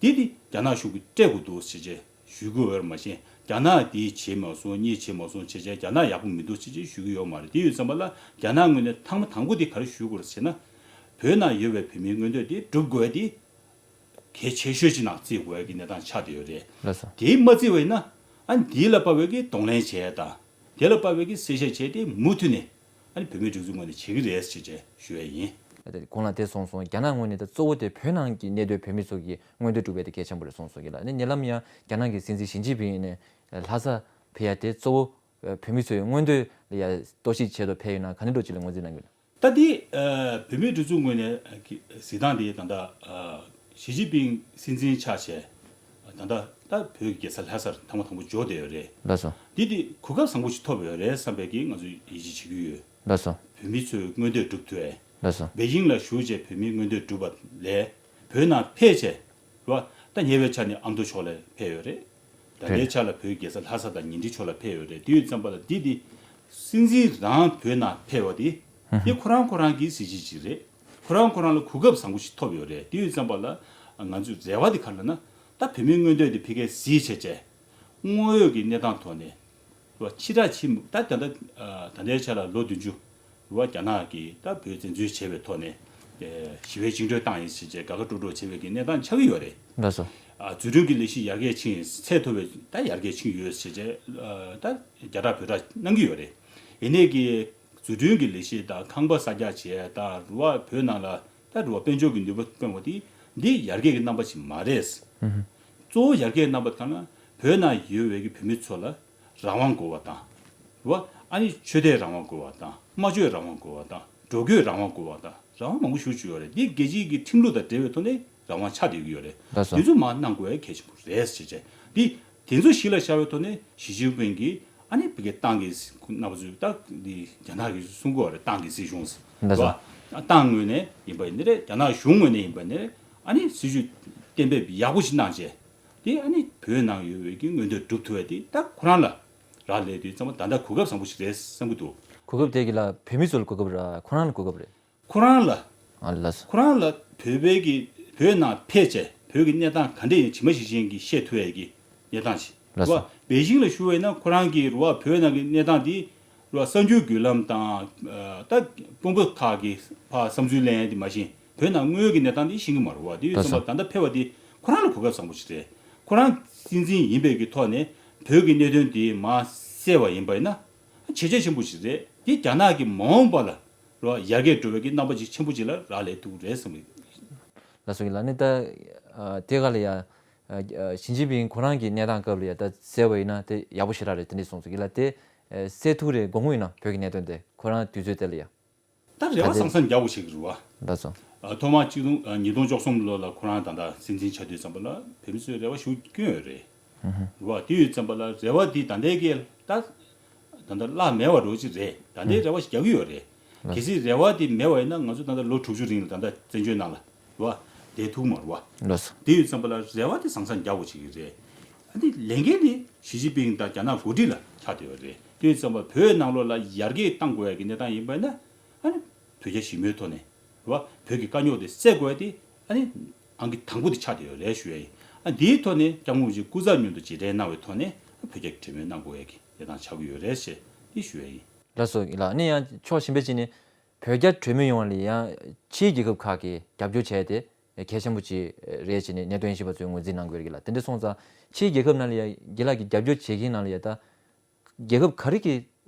འདི་འདི་རྒྱ་ནག་གཞུང་གིས་སྤྲད་དགོས་འདུག་ཞེས་བྱས་ཞུ་གི་ཡོད་རེད། མ་གཞི་རྒྱ་ནག་འདི་བྱེད་མ་སོང་གཉིས་བྱེད་མ་སོང་བྱས་བྱས་རྒྱ་ནག་ཡག་པོ་མི་འདུག་ཅེས་བྱས་ཞུ་གི་ཡོད་མ་རེད། དེ་ཡོད་ཙམ་པ་ལ་རྒྱ་ནག་ངོས་ནས་ཐེངས་མ་དང་པོ་དེ་ག་རེ་ཞུ་དགོས་རེད་ཟེར་ན། བོད་ནང་ཡོད་པའི་བོད་མིའི་མངོན་འདོད་དེ་སྒྲུབ་དགོས་ཡ་དེ་གལ་ཆེ་ཤོས་ཅིག་ནང་བརྩི་དགོས་ཡ་གི་གནས་སྟངས་ཆགས་བསྡད་ཡོད་རེད། ལགས་སོ། དེ་མ་བརྩི་བ་ཡིན་ན་ཨ་འདི་ལ་དཔག་པའི་གི་གདོང་ལེན་བྱས་ཡ་དང་དེ་ལ་དཔག་པའི་གི་གསལ་བཤད་བྱས་ཏེ་མུ་མཐུད་ནས་ཨ་ནི་བོད་མིའི་སྒྲིག་འཛུགས་ངོས་ནས་བྱེད་ཀྱི་རེད་ཅེས་བྱས་ཞུ་ཡ་ཡིན། ད་གོང་ལ་དེ་གསུངས་སོང་། རྒྱ་ནག་ངོས་ནས་ད་གཙོ་བོ་དེ་བོད་ནང་གི་གནས་སྡོད་བོད་མི་ཚོ་གི་མངོན་འདོད་སྒྲུབ་པའི་དེ་གལ་ཆེན་པོ་རེད་གསུངས་སོང་གི་ལ། ཨ་ནི་ཉེ་ལམ་ཡང་རྒྱ་ནག་གི་སྲིད་འཛིན་ཞི་ཅིན་ཕིང་ཡིན་ནས་ལྷ་ས་ཕེབས་ཡ་དེ་གཙོ་བོ་བོད་མི་ཚོའི་མངོན་འདོད་ལ་ཡ་གཏོར་བཤིག་ཆེད་དུ་ཕེབས་ཡོད་ན་ག་འདྲ་འདྲ་ཅིག་ལ་ངོས་འཛིན་གནང་གི་ཡོད་ན། ད་དེ་ཨ་བོད་མིའི་སྒྲིག་འཛུགས་ངོས་ནས་ཨ་གི་གཟིགས་སྟངས་དེ་ད་ལྟ་ཨ་ཞི་ཅིན་ཕིང་སྲིད་འཛིན་ཆགས་བྱས་ད་ལྟ་ད་བོད་ཀྱི་རྒྱལ་ས་ལྷ་སར་ཐེངས་མ་དང་པོ་འབྱོར་བསྡད་ཡོད་རེད། ལགས་སོ། འདི་དེ་གོ་སྐབས་བཟང་པོ་ཞིག་ཐོབ་ཡོད་རེད་བསམ་པའི་གི་ང་ཚོས་ཡིད་ཆེས་བྱེད་ཀྱི་ཡོད། ལགས་སོ། བོད་མི་ཚོའི་མངོན་འདོད་སྒྲུབ་ཐུབ་ཡས། ལགས་སོ། པེ་ཅིང་ལ་བཞུགས་བྱས་བོད་མིའི་མངོན་འདོད་སྒྲུབ་པ་ལས་བོད་ནང་ཕེབས་བྱས་རེད་བ། ད་ཉེ་བའི་ཆར་ནས་ཨ་མདོ་ཕྱོགས་ལ་ཕེབས་ཡོད་རེད། ད་ལྟའི་ཆར་ལ་བོད་རྒྱལ་ས་ལྷ་ས་དང་ཉིང་ཁྲི་ཕྱོགས་ལ་ཕེབས་ཡོད་རེད། དེ་ཡོད་ཙམ་པ་ལ་འདི་འདི་སྲིད་འཛིན་རང་བོད་ནང་ཕེབས་པ་དེ་དེ་ཁོ་རང་ཁོ་རང་གི་གཟི་བརྗིད་ཅིག་རེད། ཁོ་རང་ཁོ་རང་ལ་གོ་སྐབས་བཟང་པོ་ཞིག་ཐོབ་ཡོད་རེད། དེ་ཡོད་ཙམ་པ་ལ་ང་ཚོས་རེ་བ་དེ་ག་རེ་ལབ་ན་ད་བོད་མིའི་མངོན་འདོད་དེ་ཕ་གིར་གཟིགས་བྱས་བྱས་དངོས་ཡོད་ཀྱི་གནས་སྟངས་ཐོག་ནས་རེད་བ། ཕྱི་དྲགས་ཕྱི་ད་ད་ལྟ་ད་ལྟའི་ཆར་ལ་ལོ་བདུན་ཅུ་ རུ་བ་རྒྱ་ནག་གིས་ད་བོད་བཙན་འཛུལ་བྱས་པའི་ཐོག་ནས་ཞི་བའི་བཅིངས་འགྲོལ་བཏང་ཡིན་ཟེར་བྱས་དགའ་དགའ་སྤྲོ་སྤྲོ་བྱས་པའི་གི་གནས་སྟངས་ཆགས་ཀྱི་ཡོད་རེད། ལགས་སོ། ཨ་འཛུགས་སྐྲུན་གྱི་ལས་གཞི་ཡར་རྒྱས་ཕྱིན་ཚད་མཐོ་བའི་ད་ཡར་རྒྱས་ཕྱིན་ཡོད་ཟེར་བྱས་ཨ་ད་རྒྱ་གྲགས་བོད་གྲགས་གནང་གི་ཡོད་རེད། ཡིན་ནའི་གི་འཛུགས་སྐྲུན་གྱི་ལས་གཞི་དང་ཁང་པ་གསར་རྒྱག་བྱས་དང་རུ་བ་བོད་ནང་ལ་ད་རུ་བ་དཔལ་འབྱོར་གྱི་ནུས་པ་བཏོན་པ་དེ་འདི་ཡར་རྒྱས་ཀྱི་རྣམ་པ་ཞིག་མ་རེད། གཙོ་བོ་ཡར་རྒྱས་རྣམ་པ་དང་ན་བོད་ནང་ཡོད་པའི་གི་བོད་མི་ཚོ་ལ་རང་དབང་དགོས་པ་དང་། རེད་བ། ཨ་ནི་ཆོས་དད་རང་དབང་དགོས་པ་དང་སྨྲ་བརྗོད་རང་དབང་དགོས་པ་དང་འགྲོ་སྐྱོད་རང་དབང་དགོས་པ་དང་རང་དབང་མང་པོ་ཞེ་པོ་ཅིག་ཡོད་རེད། འདི་རྒྱལ་སྤྱིའི་གི་ཁྲིམས་ལུགས་དང་འབྲེལ་བའི་ཐོག་ནས་རང་དབང་ཆགས་བསྡད་ཀྱི་ཡོད་རེད། ལགས་སོ། འདི་ཚོ་མར་གནང་དགོས་ཡ་གལ་ཆེན་པོ་རེད་ཟེར་བྱས། འདི་དེ་ཚོ་གཞི་ལ་བཞག་པའི་ཐོག་ནས་ཞི་ཅིན་ཕིང་གིས་ཨ་ནི་བོད་ཀྱི་ཏང་གི་རྣམ་པ་ཚོས་ད་འདི་རྒྱ་ནག་གིས་གསུང་གི་ཡོད་རེད། ཏང་གི་སྲིད་གཞུང་ཟེར། ལགས་སོ། རེད་བ། ཏང་ངོས་ནས་ཡིན་པ་ཡིན་ནའི་རེད། རྒྱ་ནག་གཞུང་ངོས་ནས་ཡིན་པ་ཡིན་ནའི་རེད། ཨ་ནི་སྲིད་ཇུས་གཏན་འབེབས་ཡག་པོ་ཞིག་གནང་བྱས། དེ་ཨ་ནི་བོད་ནང་ཡོད་པའི་གི་མངོན་འདོད་སྒྲུབ་ཐུབ་པ་དེ་ད་ཁོ་རང་ལ་རག་ལས་དུས་ཙམ་པ་ད་ལྟ་གོ་སྐབས་བཟང་པོ་ཞིག་རེད་བསམ་གྱི་འདུག་གོ་སྐབས་དེ་གི་ལ་བོད་མི་ཚོ་ལ་གོ་སྐབས་རེད། ཁོ་རང་ལ་གོ་སྐབས་རེད། ཁོ་རང་ལ། ཨ་ལགས་སོ། ཁོ་རང་ལ་བོད་པའི་གི་བོད་ནང་ཕེབས་བྱས་བོད་ཀྱི་གནས་སྟངས་ག་འདྲ་ཡིན་ཇི་མ་ཇི་བཞིན་གྱི་བཤད་ཐུབ་ཡས་ཀྱི་གནས་སྟངས་ཤིག་ལགས་སོ། རེད་བ། པེ་ཅིང་ལ་ཞུ་བ་ཡིན་ན་ཁོ་རང་གིས་རེད་བ་བོད་ནང་གི་གནས་སྟངས་འདི་རེད་བ་གསར་འགྱུར་བརྒྱུད་ལམ་དང་ད་དཔོན་པོ་ཁག་གི་ཕར་བསམ་ཚུལ་ལེན་ཡས་དེ་མ་གཞི་བོད་ནང་དངོས་ཡོད་ཀྱི་གནས་སྟངས་འདི་ཤེས་ཀྱི་མ་རེད་བ། དེ་ཡོད་ཙམ་པ་ད་ལྟ་ཕེབས་པ་འདི་ཁོ་རང་ལ་གོ་སྐབས་བཟང་པོ་ཞིག་རེད། ཁོ་རང་སྲིད་འཛིན་ཡིན་པའི་གི་ཐོག་ནས་བོད་ཀྱི་གནད་དོན་འདི་མར་གསལ་བ་ཡིན་པ་ཡིན་ན་བྱས་རྗེས་ཆེན་པོ་ཞིག་རེད། འདི་རྒྱ་ནག་གི་མ་འོངས་པ་ལ་རོ། ཡར་རྒྱས་འགྲོ་བའི་གི་རྣམ་པ་ཅིག་ཆེན་པོ་ཅིག་ལ་རག་ལས་ཐུབ་ཀྱི་རེད་བསམ་གི། ལགས་སོ། ཡིན་ལ་ནི་ད་ཨ་དེ་ག་ལ་ཡ་ཨ་ཞི་ཅིན་ཕིང་ཁོ་རང་གི་གནས་སྟངས་སྐབས་ལ་ཡ་ད་གསལ་བ་ཡིན་ན་དེ་ཡག་པོ་ཞེ་དྲག་རེད། དེ་འདྲས་གསུངས་སོང་། ཡིན་ལ་དེ་ཨ་གསལ་ཐུབ་རེད་དགོངས་ཡིན་ན་བོད་ཀྱི་གནད་དོན་དེ་ཁོ་རང་དུས་ཚོད་དེ་ལ་ཡ། ད་རེ་བ་ད་དེ་སང་སང་རྒྱག་དགོས་ཞིག་རེད་བ། ལགས་སོ། ཨ་ཐོག་མར་གཅིག་སྟོང་ཨ་ཉིས་སྟོང་བཅུ་གསུམ་ལོ་ལ་ཁོ་རང་ད་ལྟ་སྲིད་འཛིན་ཆགས་དུས་ཙམ་པ་ལ་བོད་མི་ཚོས་རེ་བ་ཞུ་སྐྱོན་ཡོད་རེད། རེད་བ། དེ་ཡོད་ཙམ་པ་ལ་རེ་བ་དེ་ད་ལྟའི་གི་ད་ད་ལྟ་བརླག་མེད་པ་འགྲོ་གི་རེད། ད་ལྟའི་རེ་བ་ཞིག་རྒྱག་གི་ཡོད་རེད། ལགས། གལ་སྲིད་རེ་བ་དེ་མེད་པ་ཡིན་ན་ང་ཚོ་ད་ལྟ་ལོ་དྲུག་ཅུ་རིང་ལ་ད་ལྟ་བཙན་བྱོལ་ནང་ལ་རེད་བ། བསྡད་ཐུབ་མ་རེད་བ། ལགས་སོ། དེ་ཡོད་ཙམ་པ་ལ་རེ་བ་དེ་སང་སང་རྒྱག་དགོས་ཀྱི་རེད། ཨ་ནི་ལས་འགན་དེ་ཞི་ཅིན་ཕིང་དང་རྒྱ་ནག་འགོ་ཁྲིད་ལ་ཆགས་བསྡད་ཡོད་རེད། དེ་ཡོད་ཙམ་པ་བོད་ནང་ལོགས་ལ་ཡར་རྒྱས་གཏང་དགོས་ཡ་གི་གནས་སྟངས་ཡིན་པ་ཡིན་ན། ཨ་ནི་བོད་རྒྱ་ཞི་མོལ་ཐོག་ནས་རེད་བ། བོད་ཀྱི་དཀའ་རྙོག་དེ་སེལ་དགོས་ཡ་དེ་ཨ་ནི་ཨང་ཀི་དང་པོ་དེ་ཆགས་བསྡད་ཡོད་རེད་ཞུ་ཡ་ཡིན། ཨ་འདིའི་ཐོག་ནས་སྐྱབས་མགོན་རིན་པོ་ཆེ་སྐུ་ཚབ་མཉམ་དུ་མཇལ་འཕྲད་གནང་བའི་ཐོག་ནས་བོད་རྒྱ་གྲོས་མོལ་གནང་དགོས་ཡ་གི་གནས་སྟངས་ཆགས་ཀྱི་ཡོད་རེད་ཞེས་དེ་ཞུ་ཡ་ཡིན། ལགས་སོ། ཡིན་ལ་ནི་ཡང་ཕྱོགས་གཞན་པ་ཅིག་ནས་བོད་རྒྱ་གྲོས་མོལ་ཡོང་བ་ལ་ཡང་ཕྱིའི་རྒྱལ་ཁབ་ཁག་གིས་རྒྱབ་སྐྱོར་བྱས་ཏེ་གལ་ཆེན་པོ་ཅིག་རེད་ཅེས་ནས་གནད་དོན་ཞིབ་པ་ཚོས་ངོས་འཛིན་གནང་དགོས་རེད་ལ། དེ་འདྲ་སོང་ཙང་ཕྱིའི་རྒྱལ་ཁབ་ནང་ལ་ཡང་རྒན་ལགས་ཀྱིས་རྒྱབ་སྐྱོར་བྱེད་མཁན་ནང་ལ་ཡང་ད། རྒྱལ་ཁབ་ག་རེ་གི་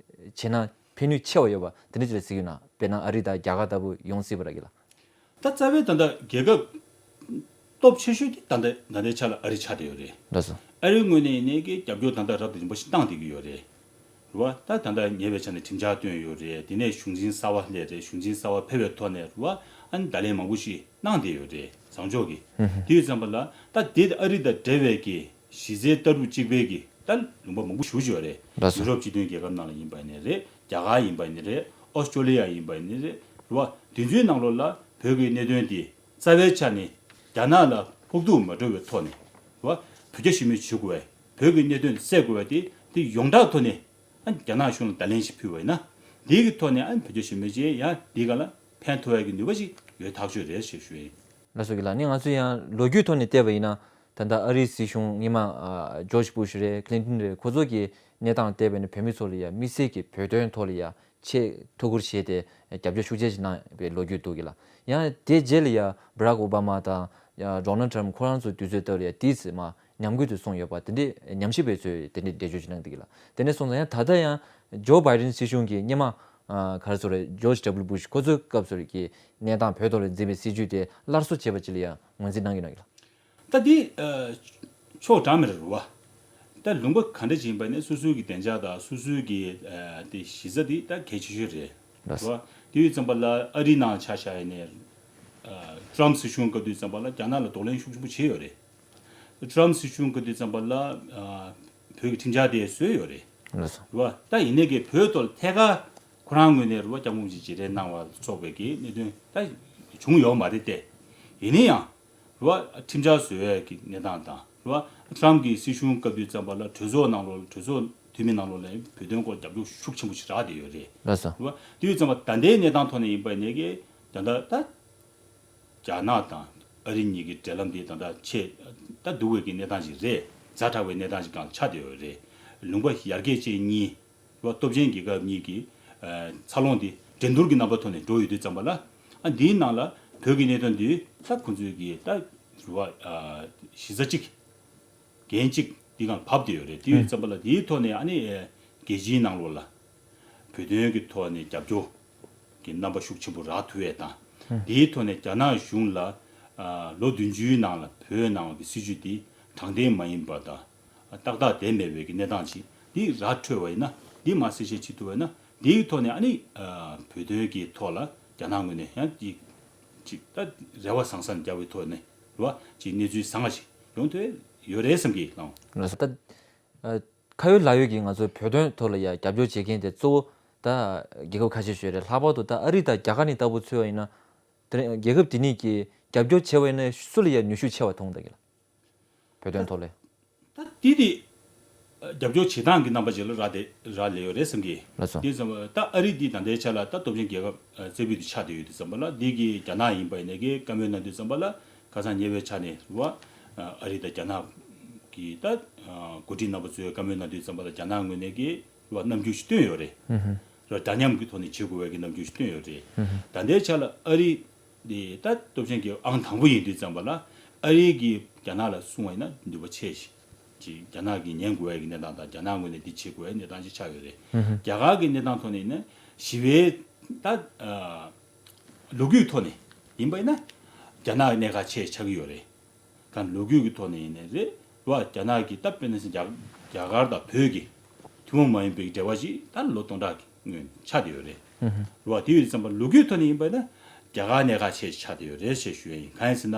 བྱས་ན་ཕན་ནུས་ཆེ་བ་ཡོད་པ་དེ་འདྲ་ཅིག་ལ་གཟིགས་ཡོད་ན། དཔེར་ན་ཨ་རི་དང་རྒྱ་གར་ལྟ་བུ་ཡོང་སྲིད་པ་ར་གི་ལ། ད་རྩ་བའི་ད་ལྟ་རྒྱལ་ཁབ་སྟོབས་ཆེ་ཤོས་དེ་ད་ལྟ་ད་ལྟའི་ཆ་ལ་ཨ་རི་ཆགས་བསྡད་ཡོད་རེད། ལགས་སོ། ཨ་རིའི་ངོས་ནས་ཡིན་ནའི་གི་རྒྱབ་སྐྱོར་ད་ལྟ་རབ་དང་རིམ་པ་ཞིག་བཏང་བསྡད་ཀྱི་ཡོད་རེད། རེད་བ། ད་ད་ལྟ་ཉེ་བའི་ཆ་ནས་ཁྲིམས་འཆར་བཏོན་ཡོད་རེད། དེ་ནས་གཞུང་འཛིན་གསར་བ་སླེབས་རེད། གཞུང་འཛིན་གསར་བ་ཕེབས་པའི་ཐོག་ནས་རེད་བ། ཨ་ནི་བརྡ་ལན་མང་པོ་ཞིག་གནང་བསྡད་ཡོད་རེད། བཟང་ཕྱོགས་ཀྱི། ཧུམ་ཧུམ། དེ་ཡོད་ཙམ་པ་ལ་ད་དེ་ཨ་རི་དང་འབྲེལ་བའི་གི་གཞི་རྩའི་ལྟ་གྲུབ་གཅིག་པའི་གི་ད་ལུང་པ་མང་པོ་ཞེ་པོ་ཅིག་ཡོད་རེད། ལགས་སོ། ཡུ་རོབ་སྤྱི་མཐུན་རྒྱལ་ཁབ་ནང་ལ་ཡིན་པ་ཡིན་ནའི་རེད། རྒྱ་གར་ཡིན་པ་ཡིན་ནའི་རེད། ཨོ་སི་ཀྲོ་ལི་ཡ་ཡིན་པ་ཡིན་ནའི་རེད། རེད་བ། དེ་ཚོའི་ནང་ལོགས་ལ་བོད་ཀྱི་གནད་དོན་དེ་རྩ་བའི་ཆ་ནས་རྒྱ་ནག་ལ་ཕོག་ཐུག་མ་འགྲོ་བའི་ཐོག་ནས་རེད་བ། བོད་རྒྱ་ཞི་མོལ་བྱེད་དགོས་པའི་བོད་ཀྱི་གནད་དོན་དེ་སེལ་དགོས་པ་དེ་དེ་ཡོངས་གྲགས་ཐོག་ནས་ཨ་རྒྱ་ནག་གཞུང་ལ་བརྡ་ལན་ཞིག་ཕུལ་བ་ཡིན་ན། དེའི་གི་ཐོག་ནས་ཨ་བོད་རྒྱ་ཞི་མོལ་བྱས་ཡང་དེའི་སྒང་ལ་ཕན་ཐོགས་ཡ་གི་ནུས་པ་ཞིག་ཡོད་ཐག་ཆོད་རེད་ཞེས་ཞུ་ཡིན། ལགས་སོ། གི་ལ་ནི་ང་ཚོ་ཡང་ལོ་རྒྱུས་ཐོག་ནས་བལྟས་པ་ཡིན་ན་ད་ལྟ་ཨ་རིའི་སྲིད་གཞུང་སྔོན་མ་ཨ་ཇོརྗ་བུ་ཤ་རེད། ཁི་ལིན་ཏོན་རེད། ཁོ་ཚོ་གི་གནས་སྟངས་བལྟས་པ་ཡིན་ན་བོད་མི་ཚོ་ལ་ཡང་དམིགས་བསལ་གྱི་བོད་དོན་ཐོག་ལ་ཡང་ཆེས་ཐུགས་ཁུར་བཞེས་ཏེ་རྒྱབ་སྐྱོར་ཤུགས་ཆེ་ཞིག་གནང་བའི་ལོ་རྒྱུས་འདུག་གི་ལ། ཡང་དེ་རྗེས་ལ་ཡང་བྷ་རག་ཨོ་བྷ་མ་དང་ཡང་ཌོ་ནལ་ཊམ་ཁོ་རང་ཚོ་དུས་ཚོད་ལྟར་ལ་ཡང་དེའི་ཚེ་མ་ཉམས་རྒུད་དུ་སོང་ཡོད་པ་དེ་འདྲའི་ཉམས་ཞིབ་པ་ཚོས་དེ་འདྲའི་འགྲེལ་བརྗོད་ཅིག་གནང་འདུག་གི་ལ། དེ་ནས་སོང་ཙང་ཡང་ད་ལྟ་ཡང་ཇོ་བྷའི་ཌེན་སྲིད་གཞུང་གི་སྔོན་མ་ཨ་ག་རེ་ཟེར་རེད། ཇོརྗ་ཌབ་ལུ་བུ་ཤ་ཁོ་ཚོའི་སྐབས་སུ་གི་གནས་སྟངས་བོད་ཐོག་ལ་འཛིན་པའི་སྲིད་ཇུས་དེ་སླར་གསོ་བྱས་པ་ཅིག་ལ་ཡང་ངོས་འཛིན་གནང་གི་གནང་གི་ལ། ད་འདི་ཨ་ཕྱོགས་གྲངས་མེད་རེད་བ། ད་ལུང་པ་ག་འདྲ་ཅིག་ཡིན་པ་ནི་སོ་སོའི་གི་བདེ་འཇགས་དང་སོ་སོའི་གི་ཨ་དེ་གཞི་རྩ་དེ་ད་གལ་ཆེ་ཤོས་རེད། ལགས་སོ། རེད་བ། དེ་ཡོད་ཙམ་པ་ལ་ཨ་རིའི་ནང་ཆ་བཞག་ཡིན་ནའི་ཨ་ཊམ་སྲིད་གཞུང་སྐབས་དུས་ཙམ་པ་ལ་རྒྱ་ནག་ལ་གདོང་ལེན་ཤུགས་ཆེན་པོ་བྱས་ཡོད་རེད། ཊམ་སྲིད་གཞུང་སྐབས་དུས་ཙམ་པ་ལ་ཨ་བོད་ཀྱི་ཁྲིམས་འཆར་དེ་བཟོས་ཡོད་རེད། ལགས་སོ། རེད་བ། ད་ཡིན་ནའི་གི་བོད་ཐོག་ལ་ཐད་ཀར་ཁོ་རང་ངོས་ནས་རེད་བ་སྐྱབས་མགོན་རིན་པོ་ཆེ་མཇལ་འཕྲད་གནང་བ་སོགས་པའི་གི་གནད་དོན་ད་བྱུང་ཡོད་མ་རེད་དེ། ཡིན་ན་ཡང་། རེད་བ། ཁྲིམས་འཆར་བཟོ་ཡས་ཀྱི་གནས་སྟངས་དང་རེད་བ། ཊམ་གྱི་སྲིད་གཞུང་སྐབས་དུས་ཙམ་པ་ལ་གྲོས་ཚོགས་ནང་ལོགས་ལ་གྲོས་ཚོགས་འཐུས་མི་ནང་ལོགས་ལ་བོད་དོན་སྐོར་རྒྱབ་སྐྱོར་ཤུགས་ཆེན་པོ་ཞིག་རག་བསྡད་ཡོད་རེད། ལགས་སོ། རེད་བ། དེ་ཡོད་ཙམ་པ་ད་ལྟའི་གནས་སྟངས་ཐོག་ནས་ཡིན་པ་ཡིན་ནའི་གི་ད་ལྟ་ད་རྒྱ་ནག་དང་ཨ་རི་གཉིས་ཀྱི་འབྲེལ་ལམ་དེ་ད་ལྟ་ཆེས་ད་སྡུག་པའི་གི་གནས་སྟངས་ཤིག་རེད། ཛ་དྲག་པའི་གནས་སྟངས་ཤིག་སྒང་ལ་ཆགས་བསྡད་ཡོད་རེད། ལུང་པ་ཡར་རྒྱས་ཅན་གཉིས། རེད་བ། སྟོབས་ཆེན་རྒྱལ་ཁབ་གཉིས་ཀྱི་ཨ་འཚར་ལོངས་དེ་ འགྲན་བསྡུར་གྱི་རྣམ་པ་ཐོག་ནས་འགྲོ་ཡོད་དུས་ཙམ་པ་ལ། ཨ་འདིའི་ནང་ལ་བོད་ཀྱི་གནད་དོན་འདི་ད་ཁོང་ཚོའི་གི་ད་རུ་བ་གཞི་རྩ་གཅིག་འགན་གཅིག་འདི་གང་བབས་བསྡད་ཡོད་རེད། དེ་ཡོད་ཙམ་པ་ལ་དེའི་ཐོག་ནས་ཨ་ནི་རྒྱལ་སྤྱིའི་ནང་ལོགས་ལ་བོད་དོན་གྱི་ཐོག་ནས་རྒྱབ་སྐྱོར་གྱི་རྣམ་པ་ཤུགས་ཆེན་པོ་རག་ཐུབ་ཡས་དང་། དེའི་ཐོག་ནས་རྒྱ་ནག་གཞུང་ལ་ལོ་བདུན་ཅུའི་ནང་ལ་བོད་ནང་གི་སྲིད་བྱུས་འདི་དྲང་བདེན་མ་ཡིན་པ་དང་། ཏག་ཏག་བསྡད་མེད་པའི་གི་གནས་སྟངས་ཅིག་འདི་ར་འཕྲོད་པ་ཡིན་ན། འདི་མ་གསལ་བཤད་བྱེད་ཐུབ་པ་ཡིན་ན། འདིའི་ཐོག་ནས་ཨ་ནི་བོད་དོན་གྱི་ཐོག་ལ་རྒྱ་ནག་ངོས་ནས་ཡང་ཅིག་ཅིག་ད་རེ་བ་བཟང་བཟང་བརྒྱབ་པའི་ཐོག་ནས་རེད་བ། ཅིག་གནས་ཚུལ་བཟང་བ་ཞིག་ཡོང་ཐུབ་ཡོད་རེད་བསམ་གྱི་ལགས། ལགས་སོ། ད་ཁ་ཡོད་ལག་ཡོད་ཀྱིས་ང་ཚོའི་བོད་དོན་ཐོག་ལ་ཡ་རྒྱབ་སྐྱོར་བྱེད་མཁན་དེ་གཙོ་བོ་ད་རྒྱལ་ཁབ་ཁ་ཤས་ཤིག་རེད། ལྷག་པར་དུ་ད་ཨ་རི་དང་རྒྱ་གར་གཉིས་ལྟ་བུ་མཚོན་པ་ཡིན་ན། དེ་རིང་རྒྱལ་ཁབ་དེ་གཉིས་ཀྱིས་རྒྱབ་སྐྱོར་བྱས་པ་ཡིན་ན་སུ་ལ་ཡ་ནུས་ཤུགས་ཆེ་བ་མཐོང་ད་གི་ལགས། བོད་དོན་ཐོག་ལས། ད་དེ་དེ་རྒྱབ་སྐྱོར་བྱེད་སྟངས་ཀྱི་རྣམ་པ་ཅིག་ལ་རག་དེ་རག་ལས་ཡོད་རེད་བསམ་གི། ལགས་སོ། དེ་ཙམ་ད་ཨ་རི་འདི་ད་ལྟའི་ཆ་ལ་ད་སྟོབས་ཆེན་རྒྱལ་ཁབ་རྩེ་ཕུད་དུ་ཆགས་བསྡད་ཡོད་དུས་ཙམ་པ་ལ། འདི་གི་རྒྱ་ནག་ཡིན་པ་ཡིན་ནའི་གི་བཀའ་མོལ་གནང་དུས་ཙམ་པ་ལ་ཁ་སང་ཉེ་བའི་ཆ་ནས་རུ་བ་ཨ་རི་དང་རྒྱ་ནག་གི་ད་འགོ་ཁྲིད་རྣམ་པ་ཚོས་བཀའ་མོལ་གནང་དུས་ཙམ་པ་ལ་རྒྱ་ནག་ངོས་ནས་གི་རུ་བ་རྣམ་འགྱུར་ཞིག་སྟོན་ཡོད་རེད། ཧུམ་ཧུམ། རུ་བ་འདྲ་མཉམ་གྱི་ཐོག་ནས་བྱེད་དགོས་པའི་གི་རྣམ་འགྱུར་ཞིག་སྟོན་ཡོད་རེད། ཧུམ་ཧུམ། ད་ལྟའི་ཆ་ལ་ཨ་རི་འདི་ད་སྟོབས་ཆེན་གྱི་ཨང་དང་པོ་ཡིན་དུས་ཙམ་པ་ལ་ཨ་རི་གིས་རྒྱ་ནག་ལ་སྲུང་བ་ཡིན་ན་ནུས་པ་ཆེ་ཞིང་། ཅིག་རྒྱ་ནག་གིས་ཉན་དགོས་ཡ་གི་གནས་སྟངས་དང་། རྒྱ་ནག་ངོས་ནས་འདི་བྱེད་དགོས་ཡ་གནས་སྟངས་ཅིག་ཆགས་ཡོད་རེད། ཧུམ་ཧུམ། རྒྱ་གར་གྱི་གནས་སྟངས་ཐོག་ནས་ཡིན་ན་ཞི་བའི་ད་ཨ་ལོ་རྒྱུས་ཐོག་ནས་ཡིན་པ་ཡིན་ན་རྒྱ་ནག་གི་གནད་འགག་ཆེ་ཆགས་ཀྱི་ཡོད་རེད། གང་ལོ་རྒྱུས་ཀྱི་ཐོག་ནས་ཡིན་ནའི་རེད། རུ་བ་རྒྱ་ནག་གིས་ད་དཔེར་ན་ཅིག་རྒྱ་རྒྱ་གར་དང་བོད་ཀྱི་ཐུན་མོང་མ་ཡིན་པའི་འབྲེལ་བ་ཞིག་ད་ལོ་སྟོང་ཕྲག་གི་སྔོན་ཆགས་བསྡད་ཡོད་རེད། ཧུམ་ཧུམ། རུ་བ་དེ་ཡོད་ཙམ་པ་ལོ་རྒྱུས་ཐོག་ནས་ཡིན་པ་ན་རྒྱ་གར་གནད་འགག་ཆེ་ཆགས་བསྡད་ཡོད་རེད་ཅེས་ཞུ་ཡ་ཡིན། གང་ཡིན་ཟེར་ན་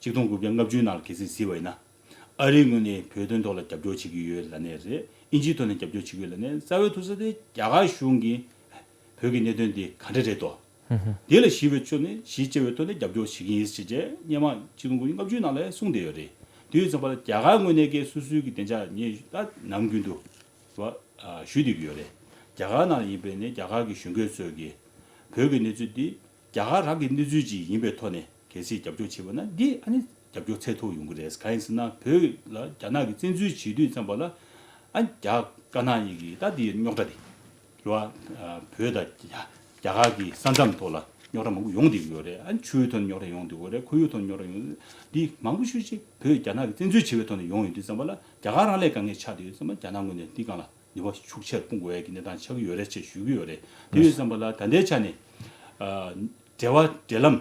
ཆིག་སྟོང་དགུ་བརྒྱ་ལྔ་བཅུ་ནང་ལ་གལ་སྲིད་གཟིགས་པ་ཡིན་ན། ཨ་རིའི་ངོས་ནས་བོད་དོན་ཐོག་ལ་རྒྱབ་སྐྱོར་བྱེད་ཀྱི་ཡོད་ལབ་ནའི་རེད། དབྱིན་ཇིའི་ཐོག་ནས་རྒྱབ་སྐྱོར་བྱེད་ཀྱི་ཡོད་ལབ་ནའི། རྩ་བའི་ཐོག་ས་དེ་རྒྱ་གར་གཞུང་གིས་བོད་ཀྱི་གནད་དོན་དེ་ག་འདྲ་རེད་དོ། ཧུམ་ཧུམ། དེ་ལ་ཞིབ་པའི་ཕྱོགས་ནས་ཞིབ་དཔྱད་པའི་ཐོག་ནས་རྒྱབ་སྐྱོར་བྱེད་ཀྱི་ཡིན་ཞེས་བྱས་སྔོན་མ་ཆིག་སྟོང་དགུ་བརྒྱ་ལྔ་བཅུ་ནང་ལ་གསུངས་བསྡད་ཡོད་རེད། དེ་ཡོད་ཙམ་པ་ལ་རྒྱ་གར་ངོས་ནས་ཀྱི་སོ་སོའི་གི་བདེ་འཇགས་ཉེན་ད་ནམ་རྒྱུན་དུ་བ་ཞུ་བསྡད་ཀྱི་ཡོད་རེད། རྒྱ་གར་ནང་ལ་ཡིན་པའི་ནས་རྒྱ་གར་གྱི་གཞོན་སྐྱེས་ཚོས་ཀྱི་བོད་ཀྱི་གནས་ཚུལ་འདི་རྒྱ་གར་རང་གི་གནས་ཚུལ་ཅིག་ཡིན་པའི་ཐོག་ནས་གལ་སྲིད་རྒྱབ་སྐྱོར་བྱས་པ་ན། འདི་ཨ་ནི་རྒྱབ་སྐྱོར་ཚད་མཐོ་ཡོང་གི་རེད། གང་ཡིན་ཟེར་ན་བོད་ལ་རྒྱ་ནག་གིས་བཙན་འཛུལ་བྱེད་དུས་ཙམ་པ་ལ་ཨ་རྒྱ་དཀར་ནག་གཉིས་ཀྱི་ད་འདི་རྙོག་དྲ་དེ་རེད་བ། བོད་དང་རྒྱ་རྒྱ་གར་གྱི་ས་མཚམས་ཐོག་ལ་རྙོག་དྲ་མང་པོ་ཡོང་བསྡད་ཀྱི་ཡོད་རེད། ཨ་ནི་ཆུའི་ཐོག་ནས་རྙོག་དྲ་ཡོང་བསྡད་ཀྱི་ཡོད་རེད། ཁོར་ཡུག་ཐོག་ནས་རྙོག་དྲ་ཡོང་། འདི་མང་པོ་ཤོས་ཅིག་བོད་རྒྱ་ནག་གིས་བཙན་འཛུལ་བྱས་པའི་ཐོག་ནས་ཡོང་ཡོད་དུས་ཙམ་པ་ལ་རྒྱ་གར་རང་ལ་དཀའ་ངལ་ཆགས་བསྡད་ཡོད་ཙམ་པ་རྒྱ་ནག་ངོས་ནས་འདི་སྒང་ལ་ནུས་པ་ཤུགས་ཆེར་སྤུངས་དགོས་ཡ་གི་གནས་སྟངས་ཆགས་ཀྱི་ཡོད་རེད་ཅེས་ཞུ་གི་ཡོད་རེད། དེ་ཡོད་ཙམ་པ་ལ་ད་ལྟའི་ཆ་ནས་ཨ་འབྲེལ་བ་འབྲེལ་ལམ།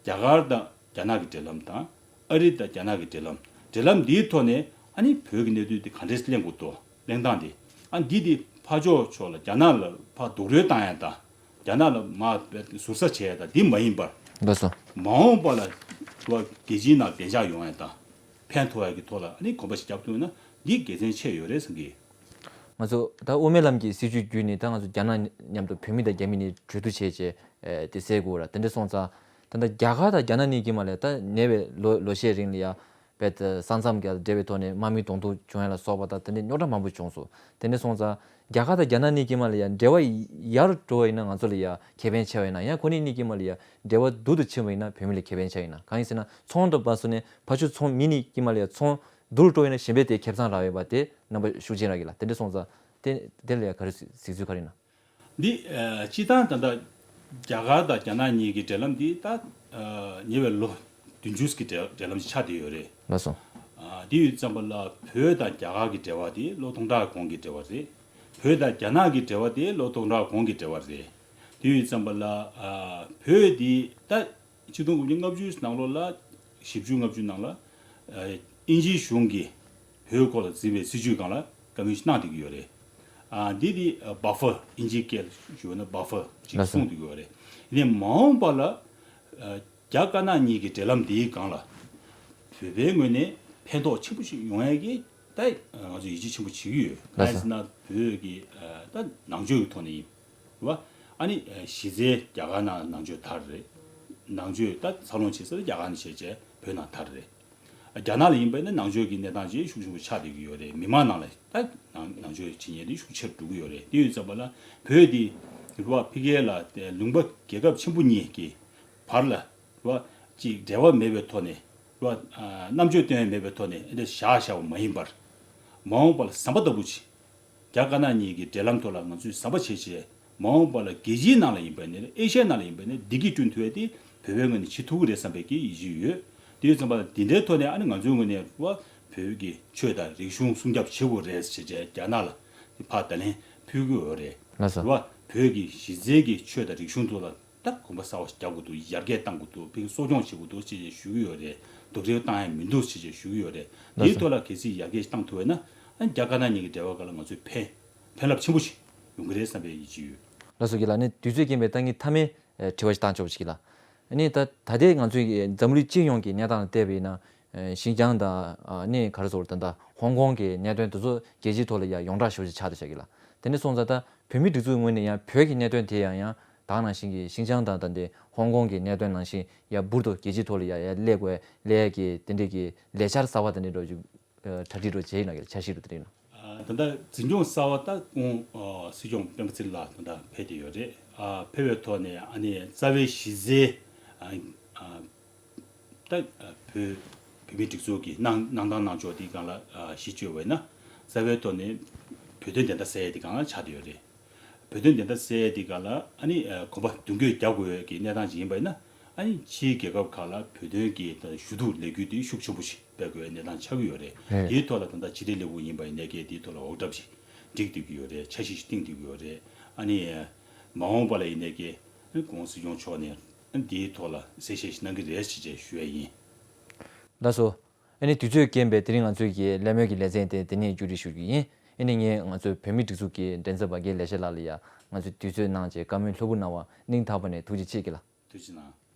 རྒྱ་གར་དང་རྒྱ་ནག་གི་འབྲེལ་ལམ་དང་། ཨ་རི་དང་རྒྱ་ནག་གི་འབྲེལ་ལམ། འབྲེལ་ལམ་འདིའི་ཐོག་ནས་ཨ་ནི་བོད་ཀྱི་གནད་དོན་འདི་ག་འདྲས་གླེང་དགོས་འདུག་གླེང་སྟངས་འདི་ཨ་འདི་འདི་ཕར་ཕྱོགས་ཕྱོགས་ལ་རྒྱ་ནག་ལ་ཕར་རྡོག་རོལ་བཏང་ཡ་དང་། རྒྱ་ནག་ལ་མར་ཟུར་ཟ་བྱེད་ཡ་དང་འདི་མ་ཡིན་པར། ལགས་སོ། མ་འོངས་པ་ལ་རྒྱལ་སྤྱིའི་ནང་བདེ་འཇགས་ཡོང་ཡ་དང་ཕན་ཐོགས་ཡ་གི་ཐོག་ལ་ཨ་ནི་གོམ་པ་ཞིག་རྒྱབ་ཐུབ་ན་འདི་དགེ་མཚན་ཆེ་ཡོད་རེད་བསམ་གི། ང་ཚོ་ད་དབུ་མའི་ལམ་གྱི་སྲིད་བྱུས་བརྒྱུད་ནས་ད་ང་ཚོ་རྒྱ་ནག་མཉམ་དུ་བོད་མི་དང་རྒྱ་མི་གཉིས་གྲོས་བསྡུར་བྱས་རྗེས་ཨེ་དེ་སེལ་དགོས་ར། དེ་འདྲ་སོང་ཙང་ད་ལྟ་རྒྱ་གར་དང་རྒྱ་ནག་གཉིས་ཀྱིས་མ་ལས་ད་ཉེ་བའི་ལོ་ལོ་ཤས་རིང་ལ་ཡ་བེད་ས་མཚམས་ཀྱི་འབྲེལ་བའི་ཐོག་ནས་དམག་མི་གདོང་ཐུག་བྱུང་ཡ་ལ་སོགས་པ་དང་དེ་འདྲའི་རྙོག་དྲ་མང་པོ་བྱུང་སོང་། དེ་འདྲ་སོང་ཙང་རྒྱ་གར་དང་རྒྱ་ནག་གཉིས་ཀྱིས་མ་ལས་ཡ་འབྲེལ་བ་ཡར་འགྲོ་བ་ཡིན་ན་ང་ཚོ་ལ་ཡ་ཁེ་ཕན་ཆེ་བ་ཡིན་ན། ཡང་ཁོ་གཉིས་གཉིས་ཀྱིས་མ་ལས་ཡ་འབྲེལ་བ་སྡུག་ཏུ་ཕྱིན་པ་ཡིན་ན་བོད་མི་ལ་ཁེ་ཕན་ཆེ་བ་ཡིན་ན། གང་ཡིན་ཟེར་ན་ཚོང་དང་བ་སོ་ནས་ཕར་ཕྱོགས་ཚོང་མི་གཉིས་ཀྱིས་མ་ལས་ཡ་ཚོང་སྡུག་ཏུ་འགྲོ་ཡིན་ན་གཞན་པས་དེ་ཁེ་བཟང་རག་ཡོད་པ་དེ་རྣམ་པ་ཤུགས་ཆེན་རག་གི་ལ། དེ་འདྲ་སོང་ཙང་དེ་དེ་ལ་ཡང་ག་རེ་གཟིགས་ཚུལ་ག་རེ་ཡིན་ན། འདི་ཨ་སྤྱིར་བཏང་ད་ལྟ་རྒྱ་གར་དང་རྒྱ་ནག་གཉིས་ཀྱི་འབྲེལ་ལམ་འདི་ད་ཨ་ཉེ་བའི་ལོ་བདུན་ཅུ་གི་འབྲེལ་འབྲེལ་ལམ་ཞིག་ཆགས་བསྡད་ཡོད་རེད། ལགས་སོ། ཨ་དེ་ཡོད་ཙམ་པ་ལ་བོད་དང་རྒྱ་གར་གྱི་འབྲེལ་བ་དེ་ལོ་སྟོང་ཕྲག་གོང་གི་འབྲེལ་བ་རེད། བོད་དང་རྒྱ་ནག་གི་འབྲེལ་བ་དེ་ལོ་སྟོང་ཕྲག་གོང་གི་འབྲེལ་བ་རེད། དེ་ཡོད་ཙམ་པ་ལ་ཨ་བོད་འདི་ད་ཆིག་སྟོང་དགུ་བརྒྱ་ལྔ་བཅུ་ནང་ལོགས་ལ་བཞི་བཅུ་ལྔ་བཅུ་ནང་ལ་ཨ་དབྱིན་ཇིའི་གཞུང་གིས་བོད་སྐོར་ལ་བརྩིས་པའི་སྲིད་བྱུས་སྒང་ལ་བཀའ་མོལ་ཞིག་གནང་བསྡད་ཀྱི་ཡོད་རེད། ཨ་འདི་འདི་ཨ་བྷ་ཧྥར་དབྱིན་ཇིའི་སྐད་ཞུ་བ་ན་བྷ་ཧྥར་ཅིག་ལགས་སོ། གསུངས་བསྡད་ཀྱི་ཡོད་རེད། ཡིན་ནའི་མ་འོངས་པ་ལ་ཨ་རྒྱ་དཀར་ནག་གཉིས་ཀྱི་འབྲེལ་ལམ་འདིའི་སྒང་ལ་བོད་པའི་ངོས་ནས་ཕན་ཐོགས་ཆེན་པོ་ཞིག་ཡོང་ཡ་གི་ད་ང་ཚོ་ཡིད་ཆེས་ཆེན་པོ་བྱེད་ཀྱི་ཡོད། གང་ཡིན་ཟེར་ན་བོད་ཀྱི་ཨ་ད་ནང་ཆོས་ཀྱི་ཐོག་ནས་ཡིན། རེད་བ། ཨ་ནི་གཞི་རྩའི་རྒྱ་གར་ནང་ནང་ཆོས་དར་རེད། ནང་ཆོས་ད་འཚར་ལོངས་བྱེད་ས་རྒྱ་གར་ནས་བྱས་བྱས་བོད་ནང་དར་རེད། རྒྱ་ནག་ལ་ཡིན་པ་ཡིན་ན་ནང་ཆོས་ཀྱི་གནས་སྟངས་ཅིག་ཤུགས་ཆེན་པོ་ཆགས་བསྡད་ཀྱི་ཡོད་རེད། མི་མང་ནང་ལ་ད་ནང་ནང་ཆོས་བྱེད་མཁན་དེ་ཤུགས་ཆེར་འགྲོ་གི་ཡོད་རེད། དེ་ཡོད་ཙམ་པ་ལ་བོད་འདི་རེད་བ་ཕ་གི་ལ་ལུང་པ་རྒྱལ་ཁབ་ཆེན་པོ་གཉིས་ཀྱི་བར་ལ་རེད་བ་ཅིག་འབྲེལ་བ་མེད་པའི་ཐོག་ནས་རེད་བ་རྣམ་དཔྱོད་སྟོན་ཡ་མེད་པའི་ཐོག་ནས་འདི་བཞག་བཞག་པ་མ་ཡིན་པར་མ་འོངས་པ་ལ་ཟམ་པ་ལྟ་བུ་ཅིག་རྒྱ་དཀར་ནག་གཉིས་ཀྱི་འབྲེལ་ལམ་ཐོག་ལ་ང་ཚོས་ཟམ་པ་བྱས་བྱས་ མ་འོངས་པ་ལ་རྒྱལ་སྤྱིའི་ནང་ལ་ཡིན་པ་ནས་ཨེ་ཤ་ཡའི་ནང་ལ་ཡིན་པ་ནས་བདེ་སྐྱིད་བསྐྲུན་ཐུབ་ཡ་དེ་བོད་པའི་ངོས་ནས་བྱེད་ཐུབ་ཀྱི་རེད་བསམ་པའི་གི་ཡིད་ཆེས་ཡོད། དེ་ཡོད་ཙམ་པ་ལ་དེ་འདྲའི་ཐོག་ནས་ཨ་ནི་ང་ཚོའི་ངོས་ནས་བོད་ཀྱི་ཆོས་དང་རིག་གཞུང་སྲུང་སྐྱོབ་བྱེད་དགོས་རེད་ཟེར་བྱས་རྒྱ་ནག་ལ་ཕར་བརྡ་ལན་ཕུལ་གྱི་ཡོད་རེད། ལགས་སོ། རེད་བ། བོད་ཀྱི་གཞི་རྩའི་གི་ཆོས་དང་རིག་གཞུང་ཐོག་ལ་ད་གོམ་པ་གསར་བ་ཞིག་རྒྱག་དགོས་འདུག་ཡར་རྒྱས་གཏང་དགོས་འདུག་ཕན་གསོ་སྐྱོང་བྱེད་དགོས་འདུག་ཅེས་བྱས་ཞུ་གི་ཡོད་རེད། རྡོག་རིལ་བཏང་ཡ་མི་འདུག་ཅེས་བྱས་ཞུ་གི་ཡོད་རེད། ལགས་སོ། དེའི་ཐོག་ལ་གལ་སྲིད་ཡར་རྒྱས་ཞིག་བཏང་ཐུབ་པ་ཡིན་ན་ཨ་ནི་རྒྱ་དཀར་ནག་གཉིས་ཀྱི་འབྲེལ་བ་སྒང་ལ་ང་ཚོས་ཕན་ཕན་རླབས་ཆེན་པོ་ཞིག་ཡོང་གི་རེད་བསམ་པའི་ཡིད་ཆེས་ཡོད། ལགས་སོ། རྒན་ལགས། ཨ་ནི་དུས་ཚོད་རྐྱེན་པས་ད་ངས་མཐའ་མའི་ཨེ་དྲི་བ་ཞིག་བཏང་ཆོག་པ་ཞིག་ལ། ཨ་ནི་ད་ད་ལྟའི་ང་ཚོའི་འཛམ་གླིང་སྤྱི་ཡོངས་ཀྱི་གནས་སྟངས་ལ་བལྟས་པ་ཡིན་ན། ཨེ་ཤིན་ཅང་དང་། ཨ་ནི་ག་རེ་ཟེར། ད་ལྟ་ཧོང་ཀོང་གི་གནད་དོན་དེ་ཚོ་རྒྱལ་སྤྱིའི་ཐོག་ལ་ཡང་ཡོངས་གྲགས་ཞེ་པོ་ཅིག་ཆགས་བསྡད་ཤག་གི་ལ། དེ་འདྲ་སོང་ཙང་ད་བོད་མིའི་སྒྲིག་འཛུགས་ངོས་ནས་ཡང་བོད་ཀྱི་གནད་དོན་དེ་ཡང་ཡང་ད་ག་ནང་བཞིན་གྱི་ཤིན་ཅང་དང་ད་ལྟའི་ཧོང་ཀོང་གི་གནད་དོན་ནང་བཞིན་ཡང་འབུར་དུ་རྒྱལ་སྤྱིའི་ཐོག་ལ་ཡང་ཡང་སླེབས་དགོས་སླེབས་ཀྱི་དེ་འདྲའི་གི་ལས་འཆར་གསར་པ་དེ་འདྲའི་འགྲོ་རྒྱུ། ཨ། གྲ་སྒྲིག་རོགས་བྱས་ཡིན་ན་གལ་འཆར་གཞི་རུ་དེ་རིང་ན། ཨ། ད་ལྟ་འཛིན་སྐྱོང་གསར་བ་ད་སྐུ་ངོ་ཨ་སྲིད་སྐྱོང་སྤེན་པ་ཚེ་རིང་ལགས་ད་ལྟ་ཕེབས་བསྡད་ཡོད་རེད། ཨ། ཕེབས་པའི་ཐོག་ནས་ཨ་ནི་རྩ་བའི་གཞི་རྩའི་ཨ་ཨ་ད་ཨ་བོད་བོད་མིའི་སྒྲིག་འཛུགས་ཀྱི་གནང་གནང་སྟངས་གནང་ཕྱོགས་དེའི་སྒང་ལ་ཨ་གཞི་བཅོལ་བ་ཡིན་ན། རྩ་བའི་ཐོག་ནས་བོད་དོན་བདེན་མཐའ་གསལ་ཡས་དེའི་སྒང་ལ་ཆགས་བསྡད་ཡོད་རེད། བོད་དོན་བདེན་མཐའ་གསལ་ཡས་དེ་ག་ལ་ཨ་ནི་ཨ་གོམ་པ་མདུན་སྐྱོད་རྒྱག་དགོས་ཀྱི་གནས་སྟངས་ཅིག་ཡིན་པ་ཡིན་ན། ཨ་ནི་ཕྱིའི་རྒྱལ་ཁབ་ཁག་ལ་བོད་དོན་གྱི་ཞུ་གཏུག་ལས་འགུལ་དེ་ཤུགས་ཆེན་པོ་ཞིག་སྤེལ་དགོས་པའི་གནས་སྟངས་ཆགས་ཀྱི་ཡོད་རེད། རེད། དེའི་ཐོག་ལ་ད་ལྟ་ཕྱི་དྲིལ་ལས་ཁུངས་ཡིན་པ་ཡིན་ནའི་གི་དེའི་ཐོག་ལ་འོག་སྒྲབ་ཞིག་སྒྲིག་བསྡད་ཀྱི་ཡོད་རེད། འཆར་གཞི་ཞིག་བཏིང་བསྡད་ཀྱི་ཡོད་རེད། ཨ་ནི་མ་འོངས་པ་ལ་ཡིན་ནའི་གི་ཨ་ནི་༸གོང་ས་༸སྐྱབས་མགོན་མཆོག་ནས་ཨ་ནི་དེའི་ཐོག་ལ་གསལ་བཤད་ཞིག་གནང་གི་རེད་ཅེས་བཅས་ཞུ་ཡས་ཡིན། ལགས་སོ། ཨ་ནི་དུས་ཚོད་རྐྱེན་པས་དེ་རིང་ང་ཚོའི་གི་གླེང་མོལ་གྱི་ལེ་ཚན་དེ་དེ་ནས་མཇུག་སྒྲིལ་ཞུ་རྒྱུ་ཡིན། ཨ་ནི་ངས་ང་ཚོའི་བོད་མིའི་སྒྲིག་འཛུགས་ཀྱི་འགན་འཛིན་པ་རྒན་ལེགས་བཤད་ལགས་ལ་ཡང་ང་ཚོའི་དུས་ཚོད་གནང་བྱས་བཀའ་མོལ་ལྷུག་པོ་གནང་བར་སྙིང་ཐག་པ་ནས་ཐུགས་རྗེ་ཆེ་གི་ལགས། ཐུགས་རྗེ་གནང་།